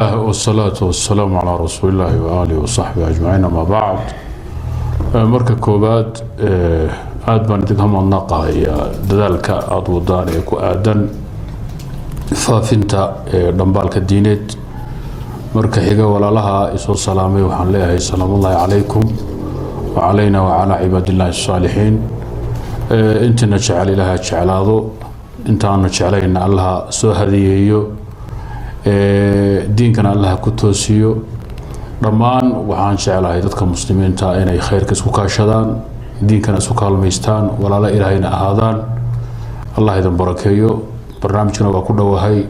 Wsalaatu wasalaamu calaa rasuuli illaahi waaalihi wasaxbihi ajmaciin, ama bacd. Marka koowaad, aada baan idinka madnaqahayaa dadaalka aada wadaan ee ku aadan faafinta dhambaalka diineed. Marka xiga, walaalaha isoo salaamay waxaan leeyahay salaamullaahi calaykum wacalayna wacalaa cibaad illaahi asaalixiin. Intina jecel Ilaaha jeclaado, intaana jeclayna Allaha soo hadiyeeyo, diinkana Allaha ku toosiyo. Dhammaan waxaan jeclahay dadka muslimiinta inay khayrka isku kaashadaan, diinkana isku kaalmaystaan, walaalo Ilaahayna ahaadaan. Allah idin barakeeyo. Barnaamijkana waa ku dhowahay.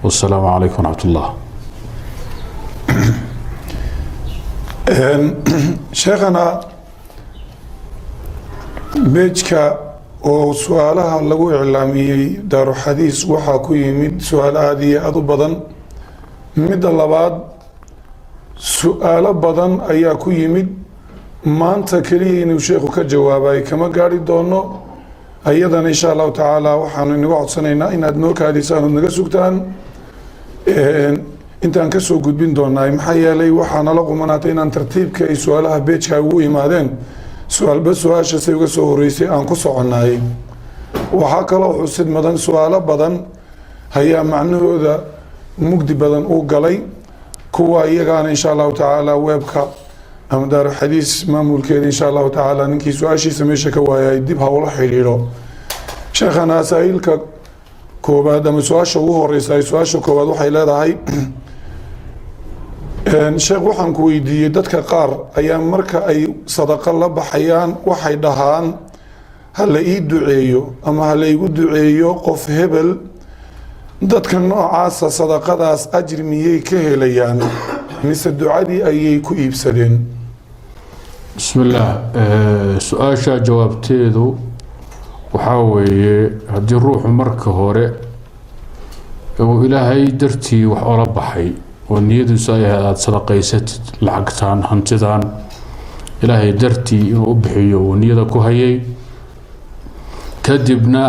Wasalaamu calaykum waraxmat ullah. Sheekhana, page-ka oo su-aalaha lagu iclaamiyey Daaruxadiis waxaa ku yimid su-aalo aada iyo aada u badan. Midda labaad, su-aalo badan ayaa ku yimid. Maanta keliya inuu sheekhu ka jawaabay kama gaari doono. Ayadana, insha Allahu tacaala, waxaanu inaga codsanaynaa inaad noo kaadisaan ood naga sugtaan intaan kasoo gudbin doonaa. Maxaa yeelay, waxaa nala qumanaatay inaan tartiibka ay su-aalaha page-ka ugu imaadeen, su-aalba su-aasha say uga soo horeysay aan ku soconayay. Waxaa kaloo xusid mudan, su-aalo badan ayaa macnahooda mugdi badan uu galay. Kuwa iyagaana, insha Allahu tacaala, webka ama Daaruxadiis maamulkeeda, insha Allahu tacaala, ninkii su-aashiisa meesha ka waayay dib hawla xidhiidho. Sheekhana, asaa'ilka koobaad ama su-aasha ugu horeysa, su-aasha koobaad waxay leedahay: "Sheekh, waxaan ku weydiiyey, dadka qaar ayaa marka ay sadaqo la baxayaan waxay dhahaan ha la ii duceeyo ama ha la igu duceeyo qof hebel. Dadka noocaasa sadaqadaas ajri miyay ka helayaan, mise ducadii ayay ku iibsadeen?" Bismi illaah. Su-aasha jawaabteedu waxaa weeye, haddii ruuxu marka hore uu Ilaahay dartii wax ola baxay oo niyadiisu ay ahayd aada sadaqaysatid lacagtaan, hantidan Ilaahay dartii inuu u bixiyo uu niyada ku hayay, kadibna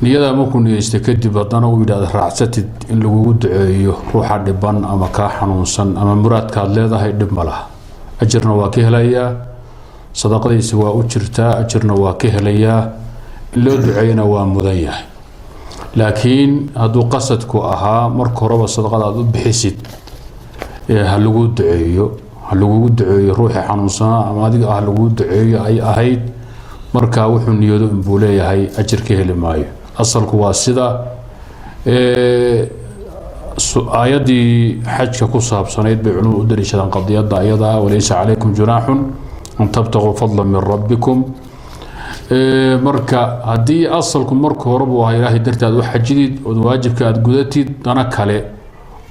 niyadaa markuu niyeystay kadib haddana uu yidhahdo raacsatid in lagugu duceeyo ruuxa dhiban ama kaa xanuunsan ama muraadkaad leedahay, dhib ma laha. Ajirna waa ka helayaa, sadaqadiisi waa u jirtaa, ajirna waa ka helayaa, in loo duceeyana waa mudan yahay. Laakiin hadduu qasadku ahaa marka horeba sadaqada aad u bixisid ha lagu duceeyo, ha lagugu duceeyo ruuxii xanuunsanaa ama adiga ah lagugu duceeyo ay ahayd, markaa wuxuu niyado inbuu leeyahay, ajir ka heli maayo. Asalku waa sida aayaddii xajka ku saabsanayd bay culimadu u daliishadaan qadiyadda ayadaa: "Walaysa calaykum junaaxun an tabtaquu fadla min rabbikum." Marka haddii asalku marka horeba ahaa Ilaahay darti aad u xajidid ood waajibka aad gudatid, dana kale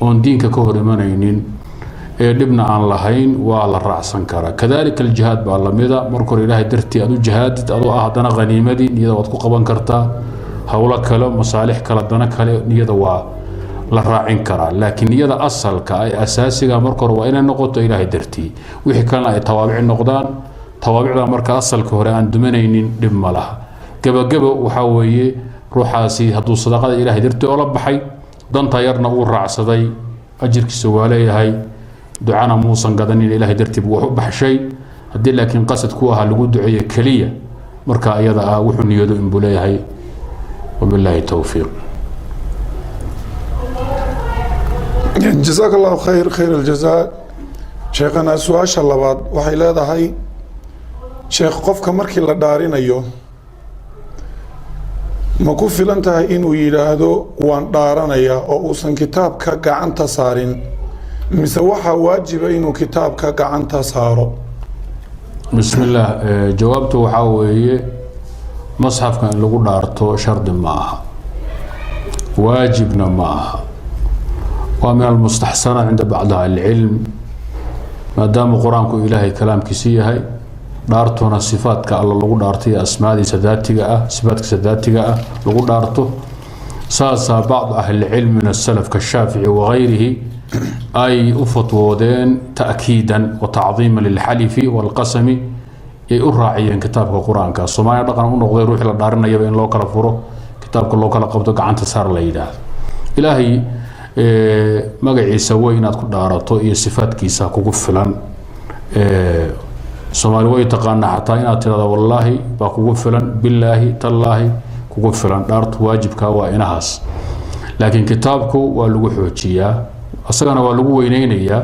oon diinka ka hor imanaynin ee dhibna aan lahayn waa la raacsan karaa. Kadalika aljihaad baa lamida. Marka hore Ilaahay dartii aad u jihaadid adoo ah, haddana khaniimadii niyada waad ku qaban kartaa howlo kale, masaalix kale, dana kale niyada waa la raacin karaa. Laakiin niyada asalka ee asaasiga marka hore waa inay noqoto Ilaahay dartii, wixii kalena ay tawaabici noqdaan. Tawaabicda marka asalka hore aan dumanaynin dhib ma laha. Gebagebo waxaa weeye, ruuxaasi hadduu sadaqada Ilaahay dartii ola baxay, danta yarna uu raacsaday, ajirkiisa waa leeyahay, ducana muusan gadanin, Ilahay dartii buu wax u baxshay. Haddii laakiin qasad ku ahaa lagu duceeyo keliya, marka iyada ah wuxuu niyado inbuu leeyahay. Wabilaahi towfiiq. Jazaaka Allahu khayr, khayr aljazaa. Sheekhana, su-aasha labaad waxay leedahay: "Sheekh, qofka markii la dhaarinayo ma ku filan tahay inuu yidhaahdo waan dhaaranayaa oo uusan kitaabka gacanta saarin, mise waxaa waajiba inuu kitaabka gacanta saaro?" Bismi illaah. Jawaabtu waxaa weeye, masxafka in lagu dhaarto shardi ma aha, waajibna ma aha. Waa min almustaxsanaat cinda bacdi ahlicilm, maadaama Qur-aanku Ilaahay kalaamkiisi yahay, dhaartuna sifaadka Alla lagu dhaarto iyo asmaadiisa daatiga ah, sifaadkiisa daatiga ah lagu dhaarto. Saasaa bacdu ahlicilm min asalaf kashaafici wagayrihi ay u fatwoodeen, ta'kiidan wa tacdiima lilxalifi walqasami yay u raaciyeen kitaabka Qur-aanka. Soomaaliya dhaqan u noqday ruuxii la dhaarinayaba in loo kala furo kitaabka, loo kala qabto, gacanta saar la yidhaahdo. Ilaahay Magaciisa wey inaad ku dhaarato iyo sifaadkiisa kugu filan. Soomaali way taqaanaa, xataa inaad tirahdo wallaahi baa kugu filan, bilaahi, tallaahi kugu filan. Dhaartu waajibka waa inahaas, laakiin kitaabku waa lagu xoojiyaa, isagana waa lagu weyneynayaa,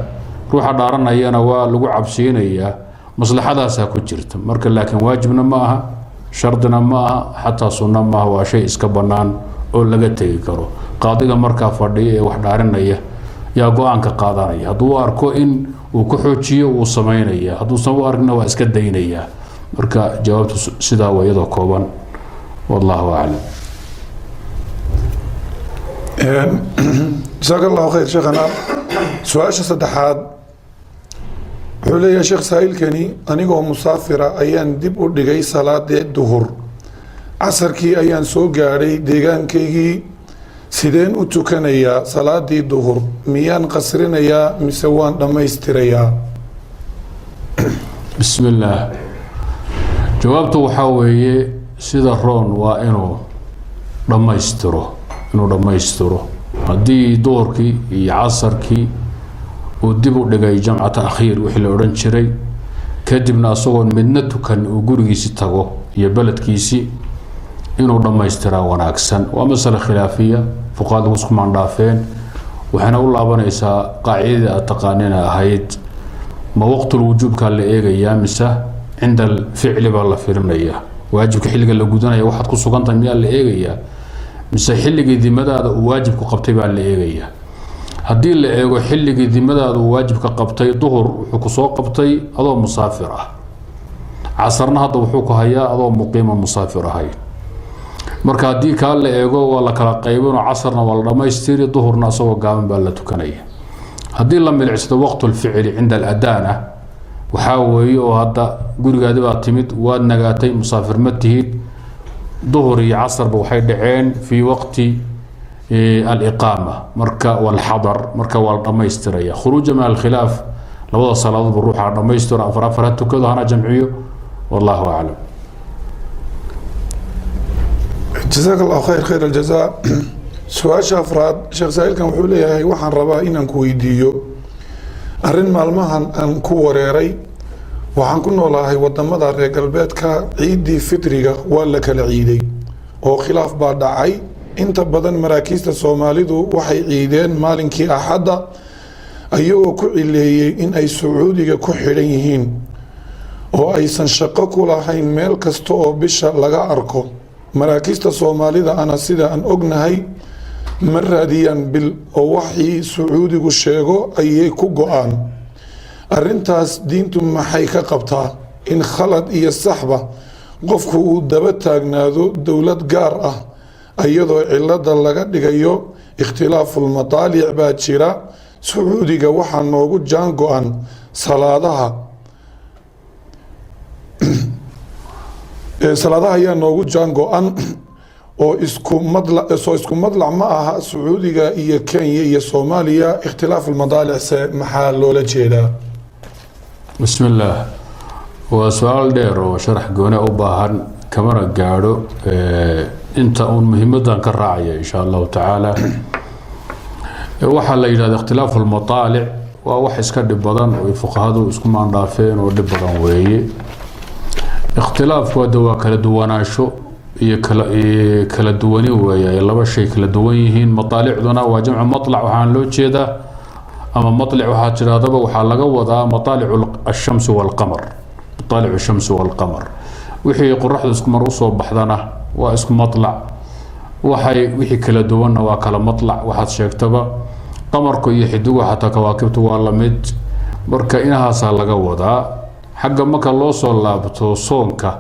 ruuxa dhaaranayana waa lagu cabsiinayaa, maslaxadaasaa ku jirta marka. Laakiin waajibna ma aha, shardina ma aha, xataa sunno maaha. Waa shay iska bannaan oo laga tegi karo. Qaadiga markaa fadhiya ee wax dhaarinaya yaa go-aanka qaadanaya. Hadduu u arko in uu ku xoojiyo, wuu samaynaya; hadduusan u arkina, waa iska daynayaa. Marka jawaabtu sidaa waa iyadoo kooban. Wallahu aclam. Jasaaka Allahu khayr, sheekhana. Su-aasha saddexaad wuxuu leeyahay sheekh saa'ilkani: anigoo musaafira ayaan dib u dhigay salaadii duhur, casarkii ayaan soo gaadhay deegaankaygii. Sideen u tukanayaa salaadii duhur? Miyaan qasrinayaa mise waan dhammaystirayaa? Bismi illaah. Jawaabtu waxaa weeye, sida roon waa inuu dhammaystiro, inuu dhammaystiro. Haddii duhurkii iyo casarkii uu dib u dhigay, jamca taakhiir wixii la odhan jiray, kadibna asagoon midna tukan uu gurigiisi tago iyo beledkiisi, inuu dhammaystiraa wanaagsan. Waa masale khilaafiya, fuqahadu isku maandhaafeen, waxayna u laabanaysaa qaacidadii aad taqaanina ahayd: ma waqtulwujuubkaa la eegayaa mise cinda alficli baa la firinayaa? Waajibka xilliga la gudanaya waxaad ku sugantahay miyaa la eegayaa, mise xilligii dimadaada uu waajibku qabtay baa la eegayaa? Haddii la eego xilligii dimadaada uu waajibka qabtay, duhur wuxuu kusoo qabtay adoo musaafir ah, casarna hadda wuxuu ku hayaa adoo muqiima, musaafir ahayn. Marka haddii kaa la eego, waa la kala qaybinoo casarna waa la dhammaystiri, duhurna asagoo gaaban baa la tukanaya. Haddii la milicsado waqtulficli cinda aladaana, waxaa weeye oo hadda gurigaadi baa timid, waad nagaatay, musaafir ma tihid, duhur iyo casarba waxay dhaceen fii waqti aliqaama marka walxadar, marka waa la dhammaystiraya. Khuruuja min alkhilaaf, labada salaadoodba ruuxa dhammaystiro, afar afar ha tukado, hana jamciyo. Wallahu aclam. Jasaaka Allahu khayr, khayr aljaza. Su-aasha afraad, sheekh saa'ilkan wuxuu leeyahay: waxaan rabaa inaan ku weydiiyo arrin maalmahan aan ku wareeray. Waxaan ku noolahay wadamada reer galbeedka. Ciiddii fitriga waa la kala ciiday oo khilaaf baa dhacay. Inta badan maraakiista Soomaalidu waxay ciideen maalinkii Axadda, ayagoo ku cileeyey in ay Sacuudiga ku xidhan yihiin oo aysan shaqo ku lahayn meel kasta oo bisha laga arko. Maraakiista Soomaalida ana sida aan ognahay ma raadiyaan bil, oo waxii Sacuudigu sheego ayay ku go-aan. Arrintaas diintu maxay ka qabtaa, in khalad iyo saxba qofku uu daba taagnaado dowlad gaar ah, iyadoo cilada laga dhigayo ikhtilaafulmadaalic baa jira? Sacuudiga waxaa noogu jaan go-an salaadaha, salaadaha ayaa noogu jaan go-an oo isku madla soo isku madlac ma aha Sacuudiga iyo Kenya iyo Soomaaliya. Ikhtilaaf almadaalic se maxaa loola jeedaa? Bismi illaah. Waa su-aal dheer oo sharax goone u baahan, kamana gaadho. Inta uun muhiimadan ka raacaya, insha Allahu tacaala, waxaa la yidhahda ikhtilaafu almataalic waa wax iska dhib badan oo ay fuqahadu isku maandhaafeen oo dhib badan weeye. Ikhtilaafku hadda waa kala duwanaansho iyo kala duwani weeye, ay laba shay kala duwan yihiin. Mataalicduna waa jamcu maطlac, waxaan loo jeedaa ama maطlic waxaa tidhahdaba, waxaa laga wadaa mataalicu ashamsi walqamar. Mataalicu shamsi walqamar, wixii qoraxdu isku mar usoo baxdana waa isku maطlac, waxay wixii kala duwanna waa kala maطlac. Waxaad sheegtaba, qamarku iyo xidigu, xataa kawaakibtu waa la mid. Marka inahaasaa laga wadaa. Xagga marka loo soo laabto soonka,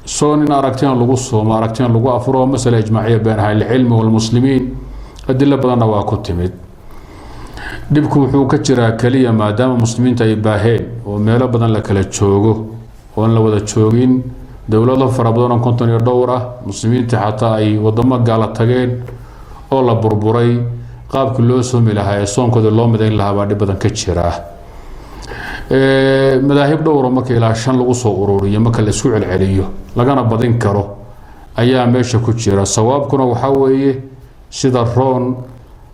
soon in aragtina lagu soomo, aragtina lagu afuro, waa masala ijmaaciya been ahlicilmi walmuslimiin, adilo badanna waa ku timid. Dhibku wuxuu ka jiraa keliya maadaama muslimiinta ay baaheen oo meelo badan la kala joogo oon la wada joogin, dowlado fara badan oo 52 ah, muslimiinta xataa ay wadamo gaala tageen oo la burburay, qaabkii loo soomi lahaa ee soonkooda loo midayn lahaa baa dhib badan ka jira. Madaahib dhowra marka ilaa shan lagu soo ururiyo, marka la isku celceliyo, lagana badin karo, ayaa meesha ku jira. Sawaabkuna waxaa weeye Sida roon,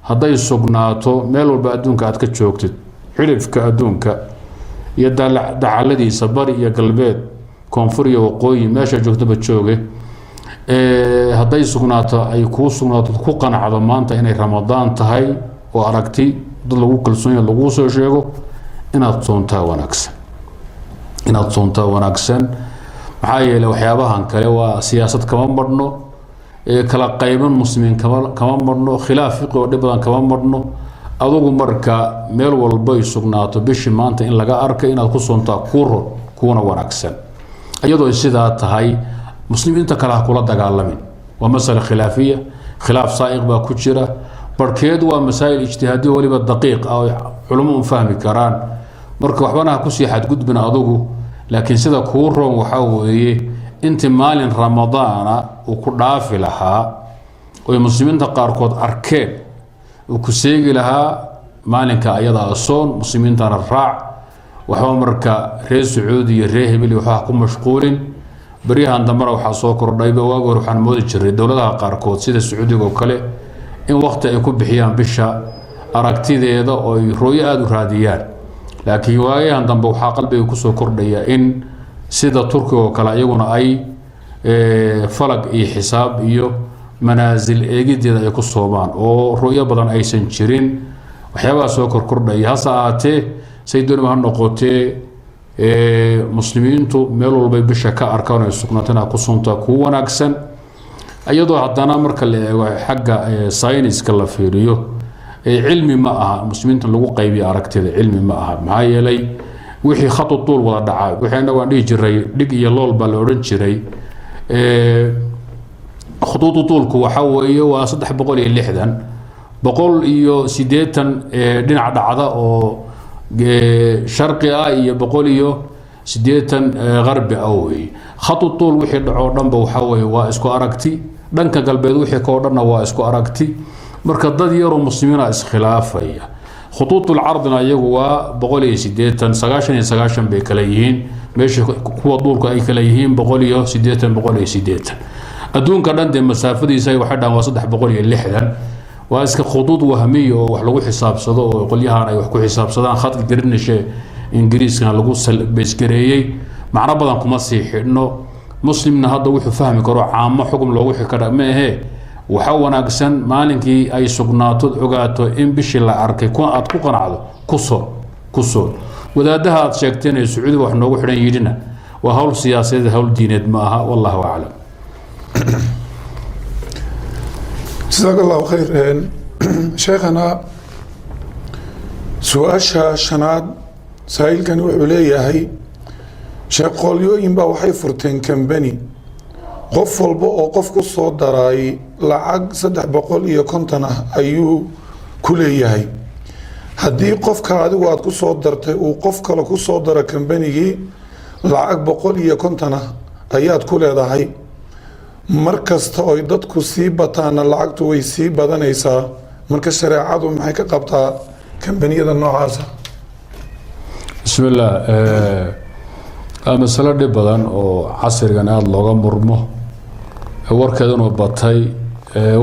hadday sugnaato meel walba adduunka aad ka joogtid, xilifka adduunka iyo dacaladiisa, bari iyo galbeed, koonfur iyo waqooyi, meesha joogtaba jooge, hadday sugnaato, ay kuu sugnaato, ku qanacdo maanta inay Ramadaan tahay oo aragti dad lagu kalsoon yahay laguu soo sheego, inaad soontaa wanaagsan, inaad soontaa wanaagsan. Maxaa yeelay, waxyaabahan kale waa siyaasad kama marhno, kala qayban muslimiin kama marhno, khilaaf fiqi oo dhib badan kama marhno. Adugu marka meel walbay sugnaato bishii maanta in laga arkay, inaad ku soontaa kuu ron, kuuna wanaagsan. Iyadoo sidaa tahay, muslimiinta kale ha kula dagaalamin. Waa masala khilaafiya, khilaaf saa'iq baa ku jira. Barhkeed waa masaa'il ijtihaadiya, waliba daqiiq ah oo culimo un fahmi karaan. Marka waxbana ha kusii xadgudbin adugu, laakiin sida kuu roon waxaa weeye intii maalin Ramadaana uu ku dhaafi lahaa oy muslimiinta qaarkood arkeen uu ku seegi lahaa, maalinka ayadaa soon, muslimiintana raac. Waxba marka reer Sacuudi iyo reer hebel waxba ha ku mashquulin. Baryahan dambena waxaa soo kordhayba, waagi hore waxaan moodi jiray dowladaha qaarkood sida Sacuudiga oo kale in waqti ay ku bixiyaan bisha aragtideeda oo ay rooyo aada u raadiyaan, laakiin waayahan dambe waxaa qalbiga kusoo kordhaya in sida Turkiga oo kale iyaguna ay falag iyo xisaab iyo manaasil eegideeda ay ku soomaan oo ru'yo badan aysan jirin. Waxyaabaha soo korkordhaya, hase ahaatee, say dooniba ha noqotee, muslimiintu meel walbay bisha ka arkaan ay sugnaatana ku soontaa kuu wanaagsan. Iyadoo haddana marka la eego xagga sayniska la fiiriyo, cilmi ma aha muslimiinta lagu qaybiyo aragtida, cilmi ma aha. Maxaa yeelay, wixii khatu tuul wada dhacaa, wixii annagu aan dhihi jiray dhig iyo lool baa la odhan jiray, khutuudu tuulku waxaa weeye waa 360, 180 dhinac dhacda oo sharqi ah iyo 180 qarbi ah weeye. Khatu tuul wixii dhacoo dhanba waxaa weeye waa isku aragti, dhanka galbeed wixii kao dhanna waa isku aragti. Marka dad yaroo muslimiina iskhilaafaya. Khutuutulcardina iyagu waa 180, 90 iyo 90 bay kala yihiin, meesha kuwa duulku ay kala yihiin 180, 180. Adduunka dhan dee masaafadiisa waxay dhahaan waa 360. Waa iska khuduud wahmiya oo wax lagu xisaabsado oo qolyahan ay wax ku xisaabsadaan, khadka Greenwich Ingiriiskana lagu beesgareeyey. Macno badan kuma sii xidhno. Muslimna hadda wuxuu fahmi karo caamo xukun loogu xi kara ma ahee. Waxa wanaagsan maalinkii ay sugnaato, ogaato in bishii la arkay, aad ku qanacdo, ku soon, ku soon. Wadaadaha aad sheegteen ee Sacuudiga wax noogu xidhan yidhina, waa hawl siyaasadeed, hawl diineed ma aha. Wallahu aclam. Jasaak allahu khayr, sheekhana. Su-aasha shanaad, saa'ilkani wuxuu leeyahay: sheekh, qolyooyin baa waxay furteen kambani, qof walba oo qof ku soo daraay lacag 350 ah ayuu ku leeyahay. Haddii qofka adigu aada ku soo dartay uu qof kale ku soo daro kambanigii, lacag 150 ah ayaad ku leedahay. Mar kasta oy dadku sii bataana lacagtu way sii badanaysaa. Marka shareecadu maxay ka qabtaa kambaniyada noocaasa? Bismi illah. Waa masalo dhib badan oo casrigan aada looga murmo, warkeedunu batay.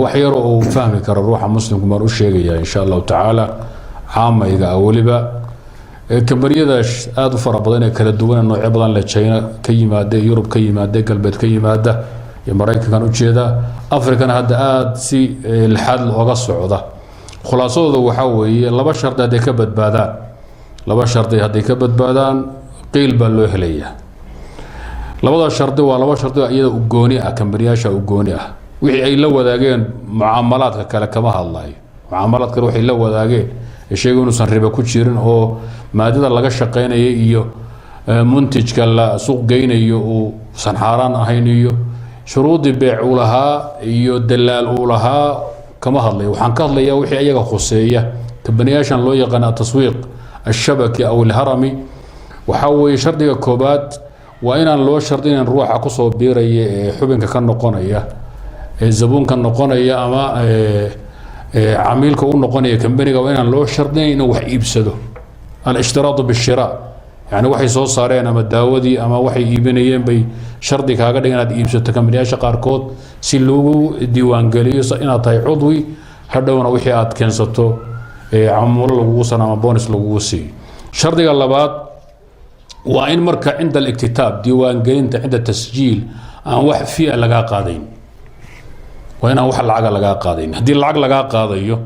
Wax yaroo uu fahmi karo ruuxa muslimku baan u sheegayaa, insha allahu tacaala, caamayga ah. Weliba kambaniyada aada u fara badan ee kala duwan ee noocyo badan le, China ka yimaada, Yurub ka yimaada, galbeed ka yimaada iyo Maraykankan ujeedaa, Africana hadda aada si lixaad looga socda, khulaasadooda waxaa weeye laba shardi hadday ka badbaadaan, laba shardi hadday ka badbaadaan, qiil baa loo helayaa. Labada shardi waa laba shardi oo iyada ugooni ah, kambaniyaasha ugooni ah. Wixii ay la wadaageen mucaamalaadka kale kama hadlayo. Mucaamalaad kale waxay la wadaageen ee sheegay inuusan riba ku jirin oo maadada laga shaqeynayo iyo muntijka la suuq geynayo uusan xaaraan ahayn iyo shuruudii beec uu lahaa iyo dalaal uu lahaa kama hadlayo. Waxaan ka hadlayaa wixii iyaga khuseeya, kambaniyaashan loo yaqaan ataswiiq ashabaki aw alharami. Waxaa weeye, shardiga koobaad waa inaan loo shardinin ruuxa kusoo biiraya ee xubinka ka noqonaya ee zabuunka noqonaya ama camiilka u noqonaya kambaniga, waa inaan loo shardinayn inuu wax iibsado, alishtiraatu bishira. Yani waxay soo saareen ama daawadii ama waxay iibinayeen bay shardi kaaga dhigan inaad iibsato kambaniyaasha qaarkood si loogu diiwaangeliyo inaad tahay cudwi. Hadhowna wixii aad keensato camuulo lagugu san ama bonus lagugu siiyo. Shardiga labaad waa in marka cinda aliktitaab, diiwaangelinta, cinda tasjiil, aan wax fee ah lagaa qaadayn. Waa inaan wax lacaga lagaa qaadayn. Haddii lacag lagaa qaadayo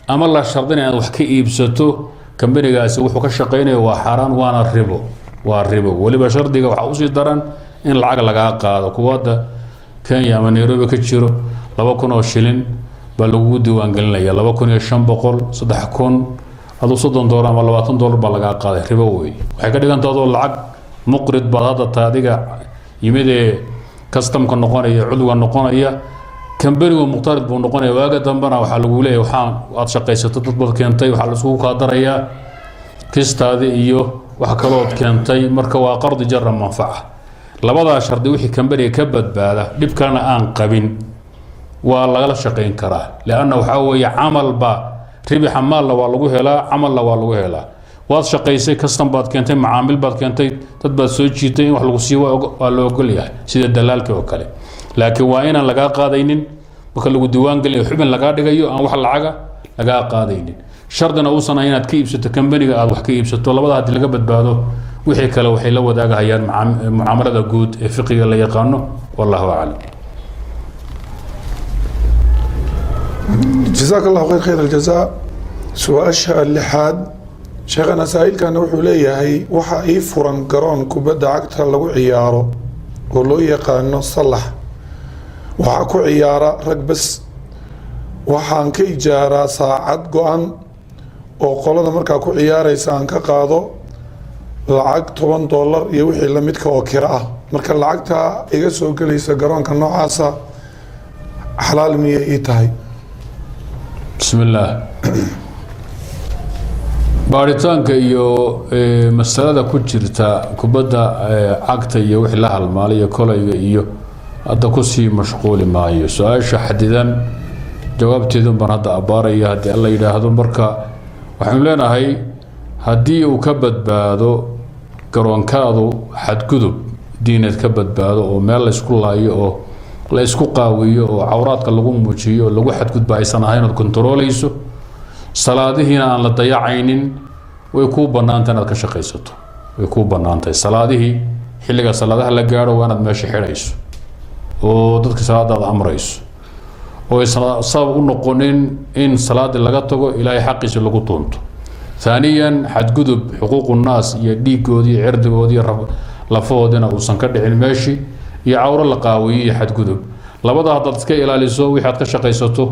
ama la shardinaya inaad wax ka iibsato, kambanigaasi wuxuu ka shaqaynaya waa xaaraan, waana ribo, waa ribo weliba. Shardiga waxaa usii daran in lacag lagaa qaado. Kuwa hadda Kenya ama Nairobi ka jiro, 2000 oo shilin baa lagugu diiwaangelinaya, 2500, 3000, aduu $30 ama $20 baa lagaa qaaday. Ribo wey. Waxay ka dhiganta adoo lacag muqrid baad hadda tahay, adiga yimidee customka noqonaya, cudwiga noqonaya, kambanigu muqtarid buu noqonaya. Waaga dambena waxaa lagu leeyahay, waxaan aad shaqaysato, dad baad keentay, waxaa laisugu kaa darayaa kistaadi iyo wax kalood keentay. Marka waa qardi jara manfaca. Labadaa shardi wixii kambaniga ka badbaada, dhib kalena aan qabin, waa lagala shaqayn karaa, lianna waxaa weeye camalba ribixa, maalna waa lagu helaa, camalna waa lagu helaa. Waad shaqaysay, custom baad keentay, macaamil baad keentay, dad baad soo jiitay, in wax lagu siiyo waa la ogol yahay, sida dalaalkii oo kale. Laakiin waa inaan lagaa qaadaynin marka lagu diiwaan gelinayo, xubin lagaa dhigayo, aan wax lacaga lagaa qaadaynin, shardina uusan ahayn inaad ka iibsato kambaniga, aad wax ka iibsato. Labada haddii laga badbaado, wixii kale waxay la wadaagahayaan mucaamalada guud ee fiqiga la yaqaano. Wallahu aclam. Jazaak Allahu khayr, khayr aljazaa. Su-aasha lixaad, sheekhana, saa'ilkana wuxuu leeyahay: waxaa ii furan garoon kubadda cagta lagu ciyaaro oo loo yaqaano Salax. Waxaa ku ciyaara rag bas. Waxaan ka ijaaraa saacad go-an oo qolada markaa ku ciyaaraysa aan ka qaado lacag $10 iyo wixii lamidka oo kiro ah. Marka lacagta iga soo gelaysa garoonka noocaasa xalaal miyay ii tahay? Bismi illaah. Baaritaanka iyo masalada ku jirta kubadda cagta iyo wixii la halmaalay iyo kolayga iyo hadda kusii mashquuli maayo. Su-aasha xadidan jawaabteedun baan hadda abbaaraya, haddii Alla yidhaahdo. Marka waxaynu leenahay, haddii uu ka badbaado garoonkaadu xadgudub diineed, ka badbaado oo meel la isku laayo oo la isku qaawiyo oo cawraadka lagu muujiyo oo lagu xadgudba aysan ahayn, ood kontarooleyso, salaadihiina aan la dayacaynin, way kuu bannaantahay inaad ka shaqaysato, way kuu bannaantahay. Salaadihii, xilliga salaadaha la gaadho, waa inaad meesha xidhayso oo dadka salaadaada amrayso, oo aysan sabab u noqonin in salaadii laga tago, Ilaahay xaqiisa lagu tuunto. Thaaniyan, xadgudub xuquuqu nnaas iyo dhiigoodii iyo cirdigoodii iyo lafahoodina uusan ka dhicin meeshii, iyo cawro la qaawiyo iyo xadgudub. Labada haddaad iska ilaaliso, wixii aad ka shaqaysato,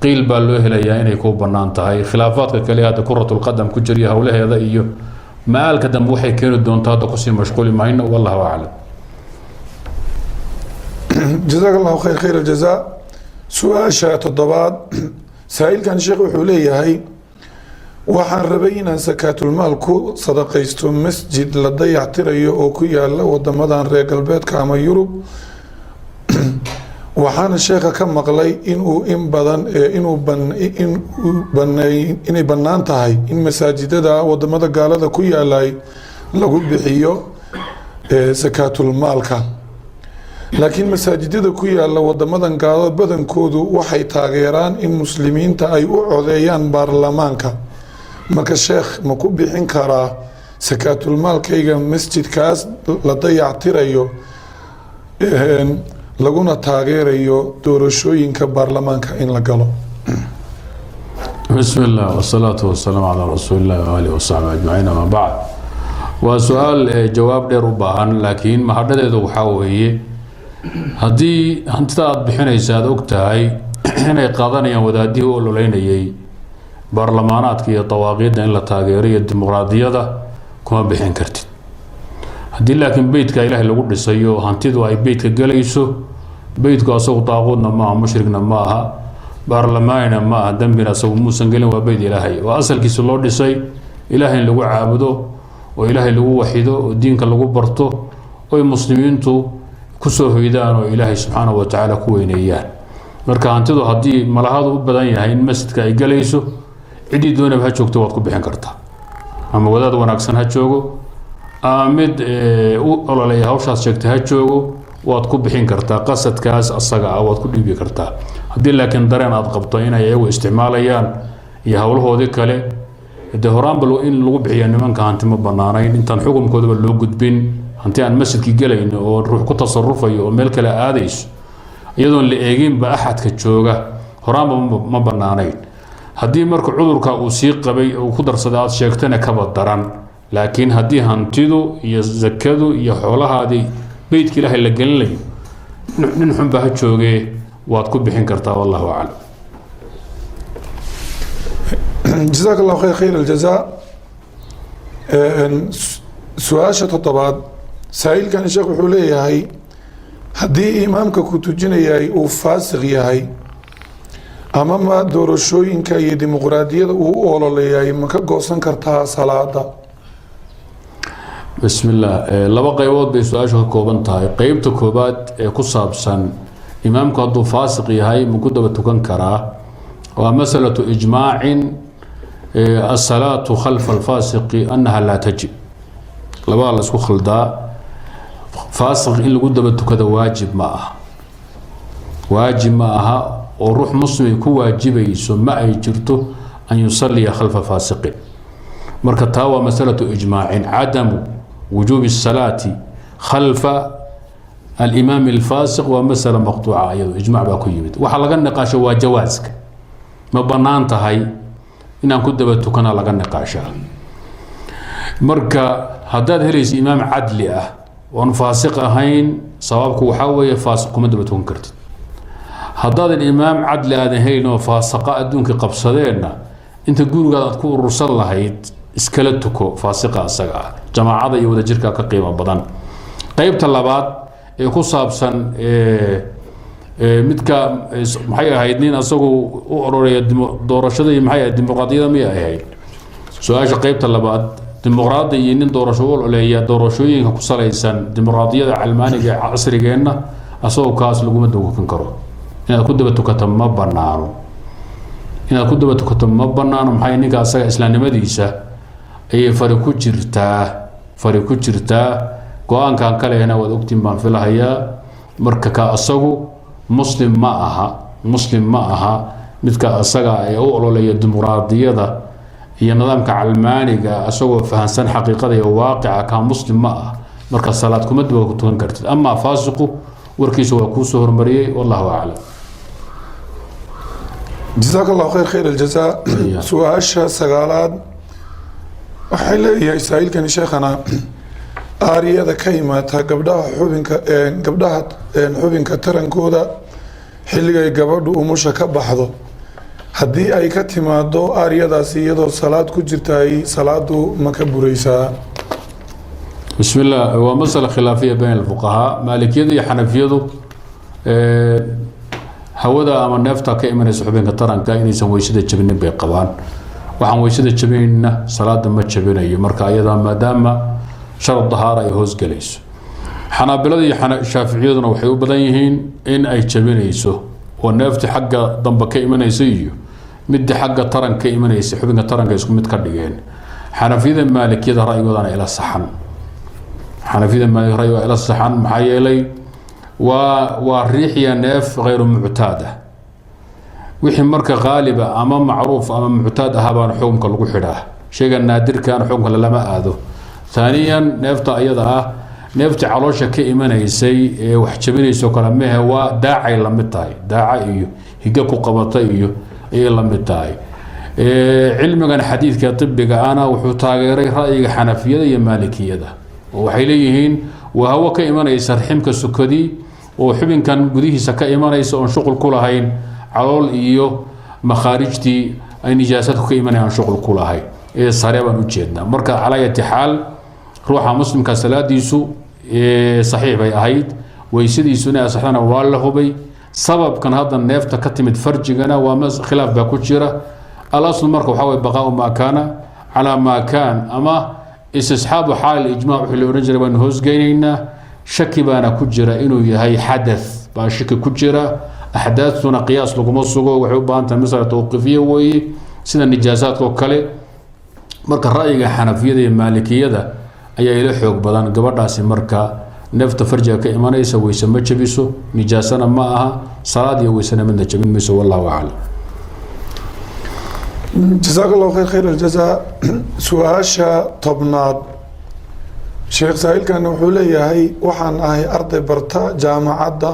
qiil baa loo helayaa inay kuu bannaan tahay. Khilaafaadka kale hadda kuratulqadam ku jiriyo howlaheeda iyo ma-aalka dambe waxay keeni doontaa hadda kusii mashquuli mayno. Wallahu aclam. Jazaak Allahu khayr, khayr aljazaa. Su-aasha toddobaad, saa'ilkan sheekh wuxuu leeyahay: waxaan rabay inaan sakaatulmaal ku sadaqaysto masjid la dayactirayo oo ku yaala wadamadan reer galbeedka ama Yurub. Waxaana sheekha ka maqlay inuu in badan inuu inuu baney inay bannaan tahay in masaajidada wadamada gaalada ku yaalay lagu bixiyo sakaatulmaalka, laakiin masaajidada ku yaala wadamadan gaalada badankoodu waxay taageeraan in muslimiinta ay u codeeyaan baarlamaanka. Marka sheekh, ma ku bixin karaa sakaatulmaalkayga masjidkaas la dayactirayo laguna taageerayo doorashooyinka baarlamaanka in la galo? Bismi illah, wasalaatu wasalaamu calaa rasuuli illahi waalihi wasaxbi ajmaciin, ama bacd. Waa su-aal jawaab dheer u baahan, laakiin mahadhadeedu waxaa weeye, haddii hantida aada bixinaysa aada og tahay inay qaadanayaan wadaadihii u ololeynayay baarlamaanaadka iyo dawaaqiidda in la taageero iyo dimuqraadiyada, kuma bixin kartid. Haddii laakiin beytka Ilaahay lagu dhisayo, hantidu ay beytka gelayso, beytku asagu daaquudna maaha, mushrigna ma aha, baarlamaanina ma aha, dembina asagu muusan gelin. Waa beyt Ilaahay oo asalkiisa loo dhisay Ilaahay in lagu caabudo oo Ilaahay lagu waxido oo diinka lagu barto, oy muslimiintu kusoo hoydaan oo Ilaahay subxaanahu wa tacaala ku weyneeyaan. Marka hantidu haddii malahadu u badan yahay in masjidka ay gelayso, ciddii doonaba ha joogto, waad ku bixin kartaa. Ama wadaad wanaagsan ha joogo ama mid u ololeeya hawshaas sheegtay ha joogo, waad ku bixin kartaa. Qasadkaas asaga ah waad ku dhiibi kartaa. Haddii laakiin dareen aad qabto inay iyagu isticmaalayaan iyo howlahoodii kale, dee horaanba in lagu bixiya nimanka hanti ma banaanayn intaan xukumkoodaba loo gudbin. Hanti aan masjidkii gelayn oo ruux ku tasarufayo oo meel kale aadayso iyadoon la eeginba axadka jooga, horaanba ma banaanayn. Haddii marka cudurka uu sii qabay uu ku darsaday aad sheegtana, kaba daran. Laakiin haddii hantidu iyo zakadu iyo xoolahaadii beytka Ilaahay la gelinayo, nin xunba ha joogee, waad ku bixin kartaa. Wallahu aclam. Jazaak Allahu khayr, khayr aljazaa. Su-aasha toddobaad, saa-iilkan sheekh wuxuu leeyahay: haddii imaamka ku tujinayay uu faasiq yahay ama ma doorashooyinka iyo dimuqraadiyada uu u ololeeyay, ma ka goosan kartaa salaada? Bismi illah. Laba qaybood bay su-aashu ka kooban tahay. Qeybta koobaad ee ku saabsan imaamku hadduu faasiq yahay ma ku daba tukan karaa, waa masalatu ijmaacin. Asalaatu khalfa alfaasiqi annaha laa tajib. Labada la isku khaldaa. Faasiq in lagu daba tukado waajib ma aha, waajib ma aha, oo ruux muslim ku waajibayso ma ay jirto an yusaliya khalfa faasiqin. Marka taa waa masalatu ijmaacin, cadamu wujuubi الsalaati khalfa alimaam alfaasiq waa masala maqtuuca, iyado ijmac baa ku yimid. Waxaa laga niqaasho waa jawaaska, ma bannaan tahay inaan ku daba tukana laga niqaashaa. Marka haddaad helaysa imaam cadli ah oon faasiq ahayn, sawaabku waxaa weeye faasiq kuma daba tukan kartid. Haddaadan imaam cadli aadan helin oo faasaqa adduunkii qabsadeenna, inta gurigaad aad ku urursan lahayd iskala tuko faasiqa asaga ah. Jamaacada iyo wadajirka ka qiimo badan. Qeybta labaad ee ku saabsan midka, maxay ahayd, nin asagu u ororeya doorashada iyo, maxay ahayd, dimuqraadiyada miyay ahayd su-aasha qeybta labaad? Dimuqraadi iyo nin doorasho u ololeeya doorashooyinka ku salaysan dimuqraadiyada calmaaniga ee casrigeenna, asagoo kaas laguma tukan karo. Inaad ku daba tukato ma banaano, inaad ku daba tukato ma banaano. Maxay, ninka asaga islaamnimadiisa ayay fari ku jirtaa, fari ku jirtaa. Go-aankan kalehna waad ogtiin baan filahayaa. Marka ka asagu muslim ma aha, muslim ma aha midka asaga ee u ololeeya dimuqraadiyada iyo nidaamka calmaaniga, asagoo fahansan xaqiiqada iyo waaqica. Kaa muslim ma ah, marka salaad kuma daba tukan kartid. Amaa faasiqu warkiisa waa kuusoo hormariyey. Wallahu aclam. Jazaak Allahu khayr, khayr aljazaa. Su-aasha sagaalaad waxay leeyahay saa-iilkani: sheekhana, aariyada ka imaata gabdhaha xubinka, gabdhaha xubinka tarankooda xilligay gabadhu umusha ka baxdo, haddii ay ka timaado aaryadaasi iyadoo salaad ku jirtaay, salaadu ma ka buraysaa? Bismi illah. Waa masala khilaafiya bayn alfuqahaa. Maalikiyadu iyo xanafiyadu hawada ama neefta ka imanaysa xubinka taranka inaysan weysada jabinin bay qabaan. Waxaan weysada jabinayna salaada ma jabinayo, marka ayadaa maadaama sharad dahaara ay hoosgelayso. Xanaabilada iyo shaaficiyaduna waxay u badan yihiin in ay jabinayso, oo neefti xagga dambe ka imanaysa iyo midii xagga taranka ka imanaysa, xubinka taranka, isku mid ka dhigeen. Xanafiyada, maalikiyada ra'yigoodana ila saxan, xanafiyada maalik ra'yiga ila saxan. Maxaa yeelay waa riixiya neef hayru muctaad ah. Wixii marka qaaliba ama macruuf ama muctaad ahaa baana xukumka lagu xidhaa, shayga naadirkaana xukumka lama aado. Thaaniyan, neefta ayada ah neeftii caloosha ka imanaysay ee wax jabinayso kale mehe, waa daacay la mid tahay, daaca iyo higa ku qabata iyo ayay la mid tahay. Cilmigan xadiidka ibiga ana wuxuu taageeray ra'yiga xanafiyada iyo maalikiyada, oo waxay leeyihiin waa hawo ka imanaysa raximka sukadii oo xubinkan gudihiisa ka imanaysa, oon shuqul ku lahayn calool iyo makhaarijtii ay nijaasadku ka imanayaan, shuqul ku lahayn ee sare baan ujeednaa. Marka calaa ayati xaal, ruuxa muslimka salaadiisu saxiix bay ahayd, weysadiisu inay asaxdana waa la hubay. Sababkan hadda neefta ka timid farjigana waa khilaaf baa ku jira. Alaslu marka waxaa waye baqaau maa kaana calaa maa kaan ama istisxaabu xaal ijmac wixii la odhan jiray baanu hoosgeynaynaa. Shaki baana ku jira inuu yahay xadath baa shaki ku jira. Axdaadtuna qiyaas laguma sugo, waxay u baahan tahay masala tawqiifiya weeye, sida nijaasaadka oo kale. Marka ra'yiga xanafiyada iyo maalikiyada ayaa ila xoog badan gabadhaasi. Marka Neefta farjiga ka imanaysa weyse ma jabiso, nijaasana ma aha, salaad iyo weysena midna jabin mayso. Wallahu aclam. Jazaak Allahu khayr, khayr aljazaa. Su-aasha 10aad, sheekh saa'ilkan wuxuu leeyahay: waxaan ahay arday barta jaamacadda,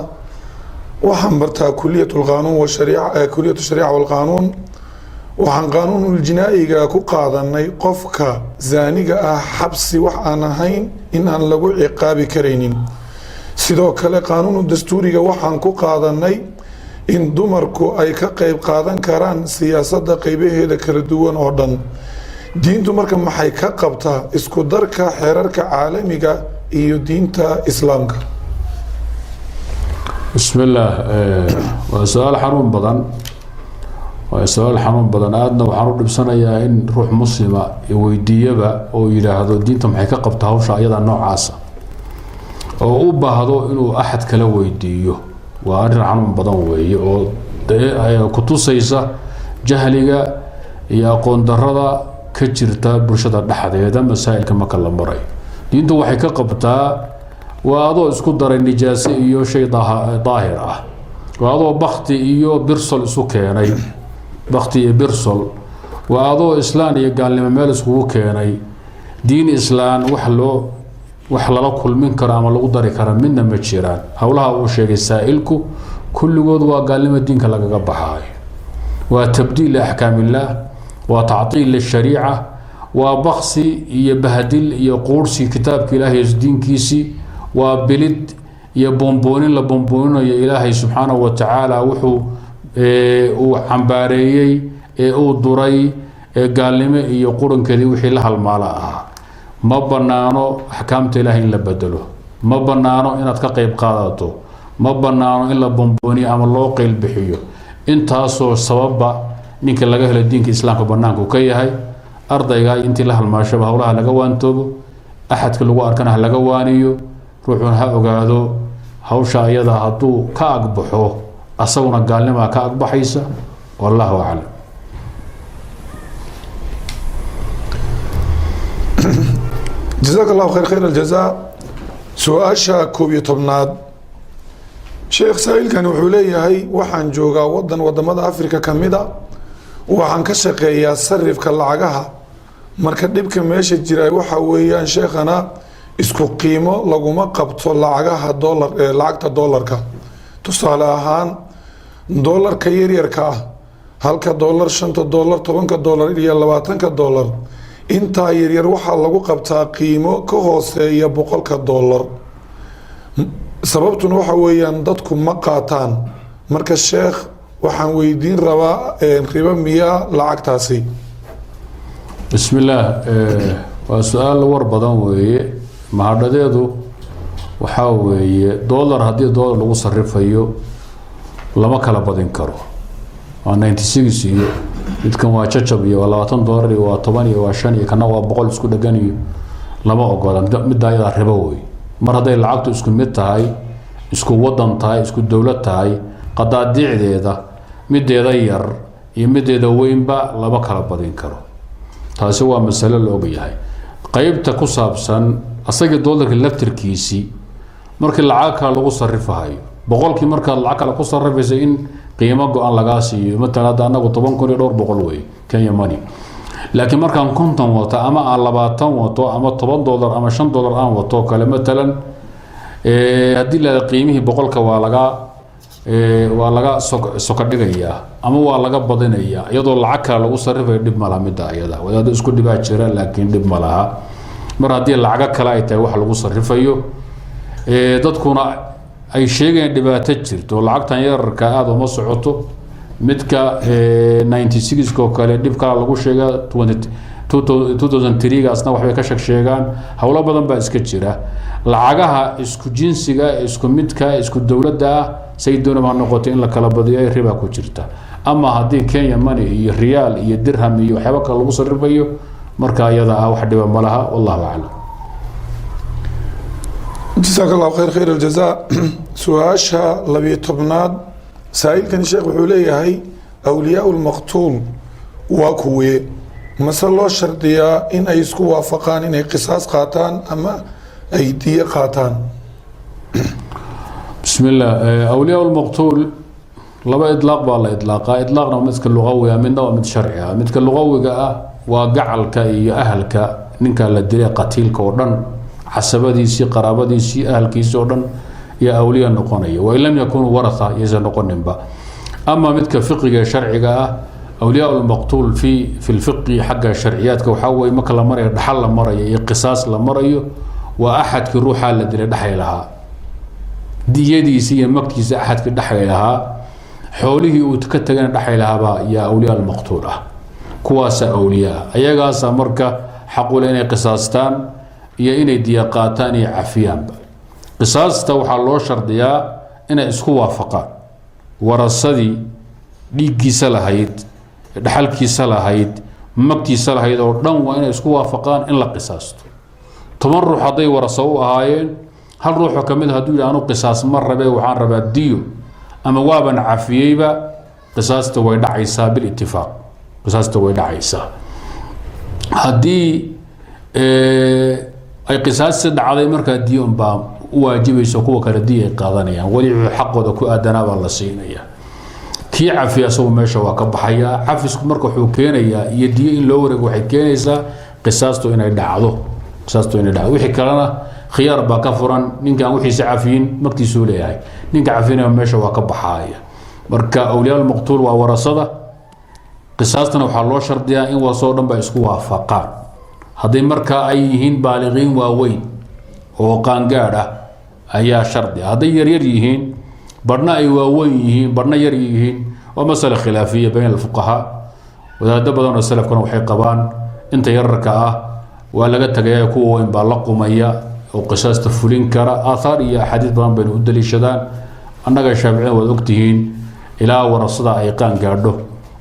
waxaan bartaa kuliyat lqaanuun washariica, kuliyat shariica walqaanuun. Waxaan qaanuunuljinaa'iga ku qaadanay qofka zaaniga ah xabsi wax aan ahayn in aan lagu ciqaabi karaynin. Sidoo kale qaanuunu dastuuriga waxaan ku qaadanay in dumarku ay ka qeyb qaadan karaan siyaasadda qeybaheeda kala duwan oo dhan. Diintu marka maxay ka qabtaa isku darka xeerarka caalamiga iyo diinta Islaamka? Bismi illaah. Waa su-aal xanuun badan, waa su-aal xanuun badan. Aadna waxaan u dhibsanayaa in ruux muslima weydiiyaba oo yidhaahdo diinta maxay ka qabta hawsha ayada noocaasa, oo u baahdo inuu axad kala weydiiyo. Waa arrin xanuun badan weeye oo kutusaysa jahliga iyo aqoon darada ka jirta bulshada dhexdeeda. Masaa'ilka marka la marayo, diintu waxay ka qabtaa waa adoo isku daray nijaase iyo shay daahir ah, waa adoo bakti iyo birsol isu keenay, bakti iyo birsol, waa adoo islaan iyo gaalnimo meel iskugu keenay. Diin islaan wax loo wax lala kulmin karo ama lagu dari kara midna ma jiraan. Howlaha uu sheegay saa'ilku kulligood waa gaalnimo diinka lagaga baxaayo, waa tabdiil liaxkaam illaah, waa tactiil lishariica, waa baksi iyo bahdil iyo quursi kitaabka Ilaahay, diinkiisii, waa bilid iyo boonboonin la boonbooninayo Ilaahay subxaanahu wa tacaala wuxuu uu cambaareeyey ee uu duray ee gaalnimo iyo qurankeedii wixii la halmaalo ahaa. Ma banaano axkaamta Ilaahay in la bedelo, ma banaano inaad ka qeyb qaadato, ma banaano in la bombooniyo ama loo qeyl bixiyo. Intaasoo sababba ninka laga helo diinka Islaamka banaanku ka yahay. Ardayga intii la halmaashaba howlaha laga waantoobo, axadka lagu arkana ha laga waaniyo, ruuxuna ha ogaado hawsha ayada hadduu ka agbaxo asaguna gaalnimaa ka agbaxaysa. Wallahu aclam. Jazaak Allahu khayr, khayr aljazaa. Su-aasha 11aad, sheekh saa'ilkani wuxuu leeyahay: waxaan joogaa wadan wadamada Africa ka mid a, waxaan ka shaqeeyaa sarifka lacagaha. Marka dhibka meesha jira waxa weeyaan, sheekhana, isku qiimo laguma qabto lacagaha dolar, lacagta doolarka. Tusaale ahaan, doolarka yaryarka ah, halka doolar, 5ta doolar, 10ka doolar iyo 20ka doolar, intaa yaryar waxaa lagu qabtaa qiimo ka hooseeya 100ka doolar. Sababtuna waxa weeyaan dadku ma qaataan. Marka sheekh, waxaan weydiin rabaa, ribo miyaa lacagtaasi? Bismi illaah. Waa su-aal war badan weeye. Mahadhadeedu waxaa weeye, dollar haddii dollar lagu sarifayo lama kala badin karo. Waa 96 iyo midkan waa jajab iyo waa 20 dollar iyo waa 10 iyo waa 5 iyo kana waa 100 isku dhegan iyo lama ogola. Midda ayadaa ribo wey. Mar hadday lacagtu isku mid tahay, isku wadan tahay, isku dowlad tahay, qadaadiicdeeda mideeda yar iyo mideeda weynba lama kala badin karo. Taasi waa masalo la ogyahay. Qeybta ku saabsan asagii dollarka laftirkiisii markii lacag kale lagu sarifahayo, 100kii markaad lacag kale ku sarifaysa in qiimo go-an lagaa siiyo. Matalan hadda anagu 10,000 iyo dhowr boqol wey Kenya money, laakiin markaan 50 wato ama aan 20 wato ama 10 dollar ama 5 dollar aan wato kale matalan, haddii la qiimihii 100ka waa laga soka dhigayaa ama waa laga badinayaa iyadoo lacag kale lagu sarifayo, dhib ma laha midda ayada. Wadaado isku dhibaa jira, laakiin dhib ma laha mar haddii lacago kale ay tahay wax lagu sarifayo, dadkuna ay sheegayaan dhibaato jirto. Lacagtan yararka aada uma socoto. Midka 96 oo kale dhib kala lagu sheegaa, 2003 gaasna waxbay ka sheeg sheegaan. Howlo badan baa iska jira. Lacagaha isku jinsiga, isku midka, isku dowladda ah, say doonaba ha noqoto, in la kala badiyo ay riba ku jirta. Ama haddii Kenya money iyo riyaal iyo dirham iyo waxyaaba kale lagu sarifayo, marka iyada ah wax dhiba ma laha. Wallahu aclam. Jasaak Allahu khayr, khayr aljazaa. Su-aasha 12aad, saa'ilkani sheekh wuxuu leeyahay: awliyaa lmaqtuul waa kuwee? Mase loo shardiyaa in ay isku waafaqaan inay qisaas qaataan ama ay diyo qaataan? Bismi illah, awliyaa lmaqtuul laba idlaaq baa la idlaaqaa. Idlaaqna waa midka lugawiga, midna waa mid sharci ah. Midka lugawiga ah waa gacalka iyo ahalka ninka la dilay, qatiilka oo dhan, casabadiisii, qaraabadiisii, ahalkiisii oo dhan iyo awliya noqonaya, wain lam yakunuu waratha, yaysan noqoninba. Ama midka fiqiga ee sharciga ah, awliyaa lmaqtuul fi lfiqi, xagga sharciyaadka, waxaa weye marka la marayo dhaxal la marayo iyo qisaas la marayo, waa axadkii ruuxaa la dilay dhexay lahaa, diyadiisi iyo magtiisa, axadkii dhexay lahaa, xoolihii uu ka tagana dhexay lahaabaa yaa awliyaa almaqtuul ah. Kuwaasa awliyaa, ayagaasa marka xaqule inay qisaastaan iyo inay diya qaataan iyo cafiyaanba. Qisaasta waxaa loo shardiyaa inay isku waafaqaan warasadii dhiiggiisa lahayd, dhaxalkiisa lahayd, magtiisa lahayd oo dhan, waa inay isku waafaqaan in la qisaasto. 10 ruux hadday waraso u ahaayeen, hal ruuxoo ka mid a hadduu yidhi anu qisaas ma rabe, waxaan rabaa diyo ama waaban cafiyeyba, qisaasta way dhacaysaa bilitifaaq, qisaasta way dhacaysaa. Haddii ay qisaasti dhacday, markaa diyo unbaa u waajibayso, kuwa kale diya ay qaadanayaan, weli wuxuu xaqooda ku aadanaa baa la siinaya. Kii cafiya asagu meesha waa ka baxayaa. Cafisku marka wuxuu keenayaa iyo diyo in loo wareego waxay keenaysaa qisaastu inay dhacdo, qisaastu inay dhacdo. Wixii kalena khiyaar baa ka furan. Ninkaan wixiisa cafiyin magtiisuu leeyahay, ninka cafinaya meesha waa ka baxaaya. Marka awliyaa maqtuul waa warasada. Qisaastana waxaa loo shardiyaa in warasado dhan ba isku waafaqaan. Hadday markaa ay yihiin baaliqiin waaweyn oo qaangaadh ah ayaa shardi ah. Hadday yaryar yihiin, barhna ay waaweyn yihiin, barhna yar yihiin, waa masala khilaafiya bayna alfuqahaa. Wadaado badan oo salafkuna waxay qabaan inta yararka ah waa laga tagaya, kuwa weyn baa la qumaya oo qisaasta fulin kara. Aathaar iyo axaadiis badan bayna u daliishadaan. Annaga Shaaficiyada waad ogtihiin, ilaa warasada ay qaan gaadho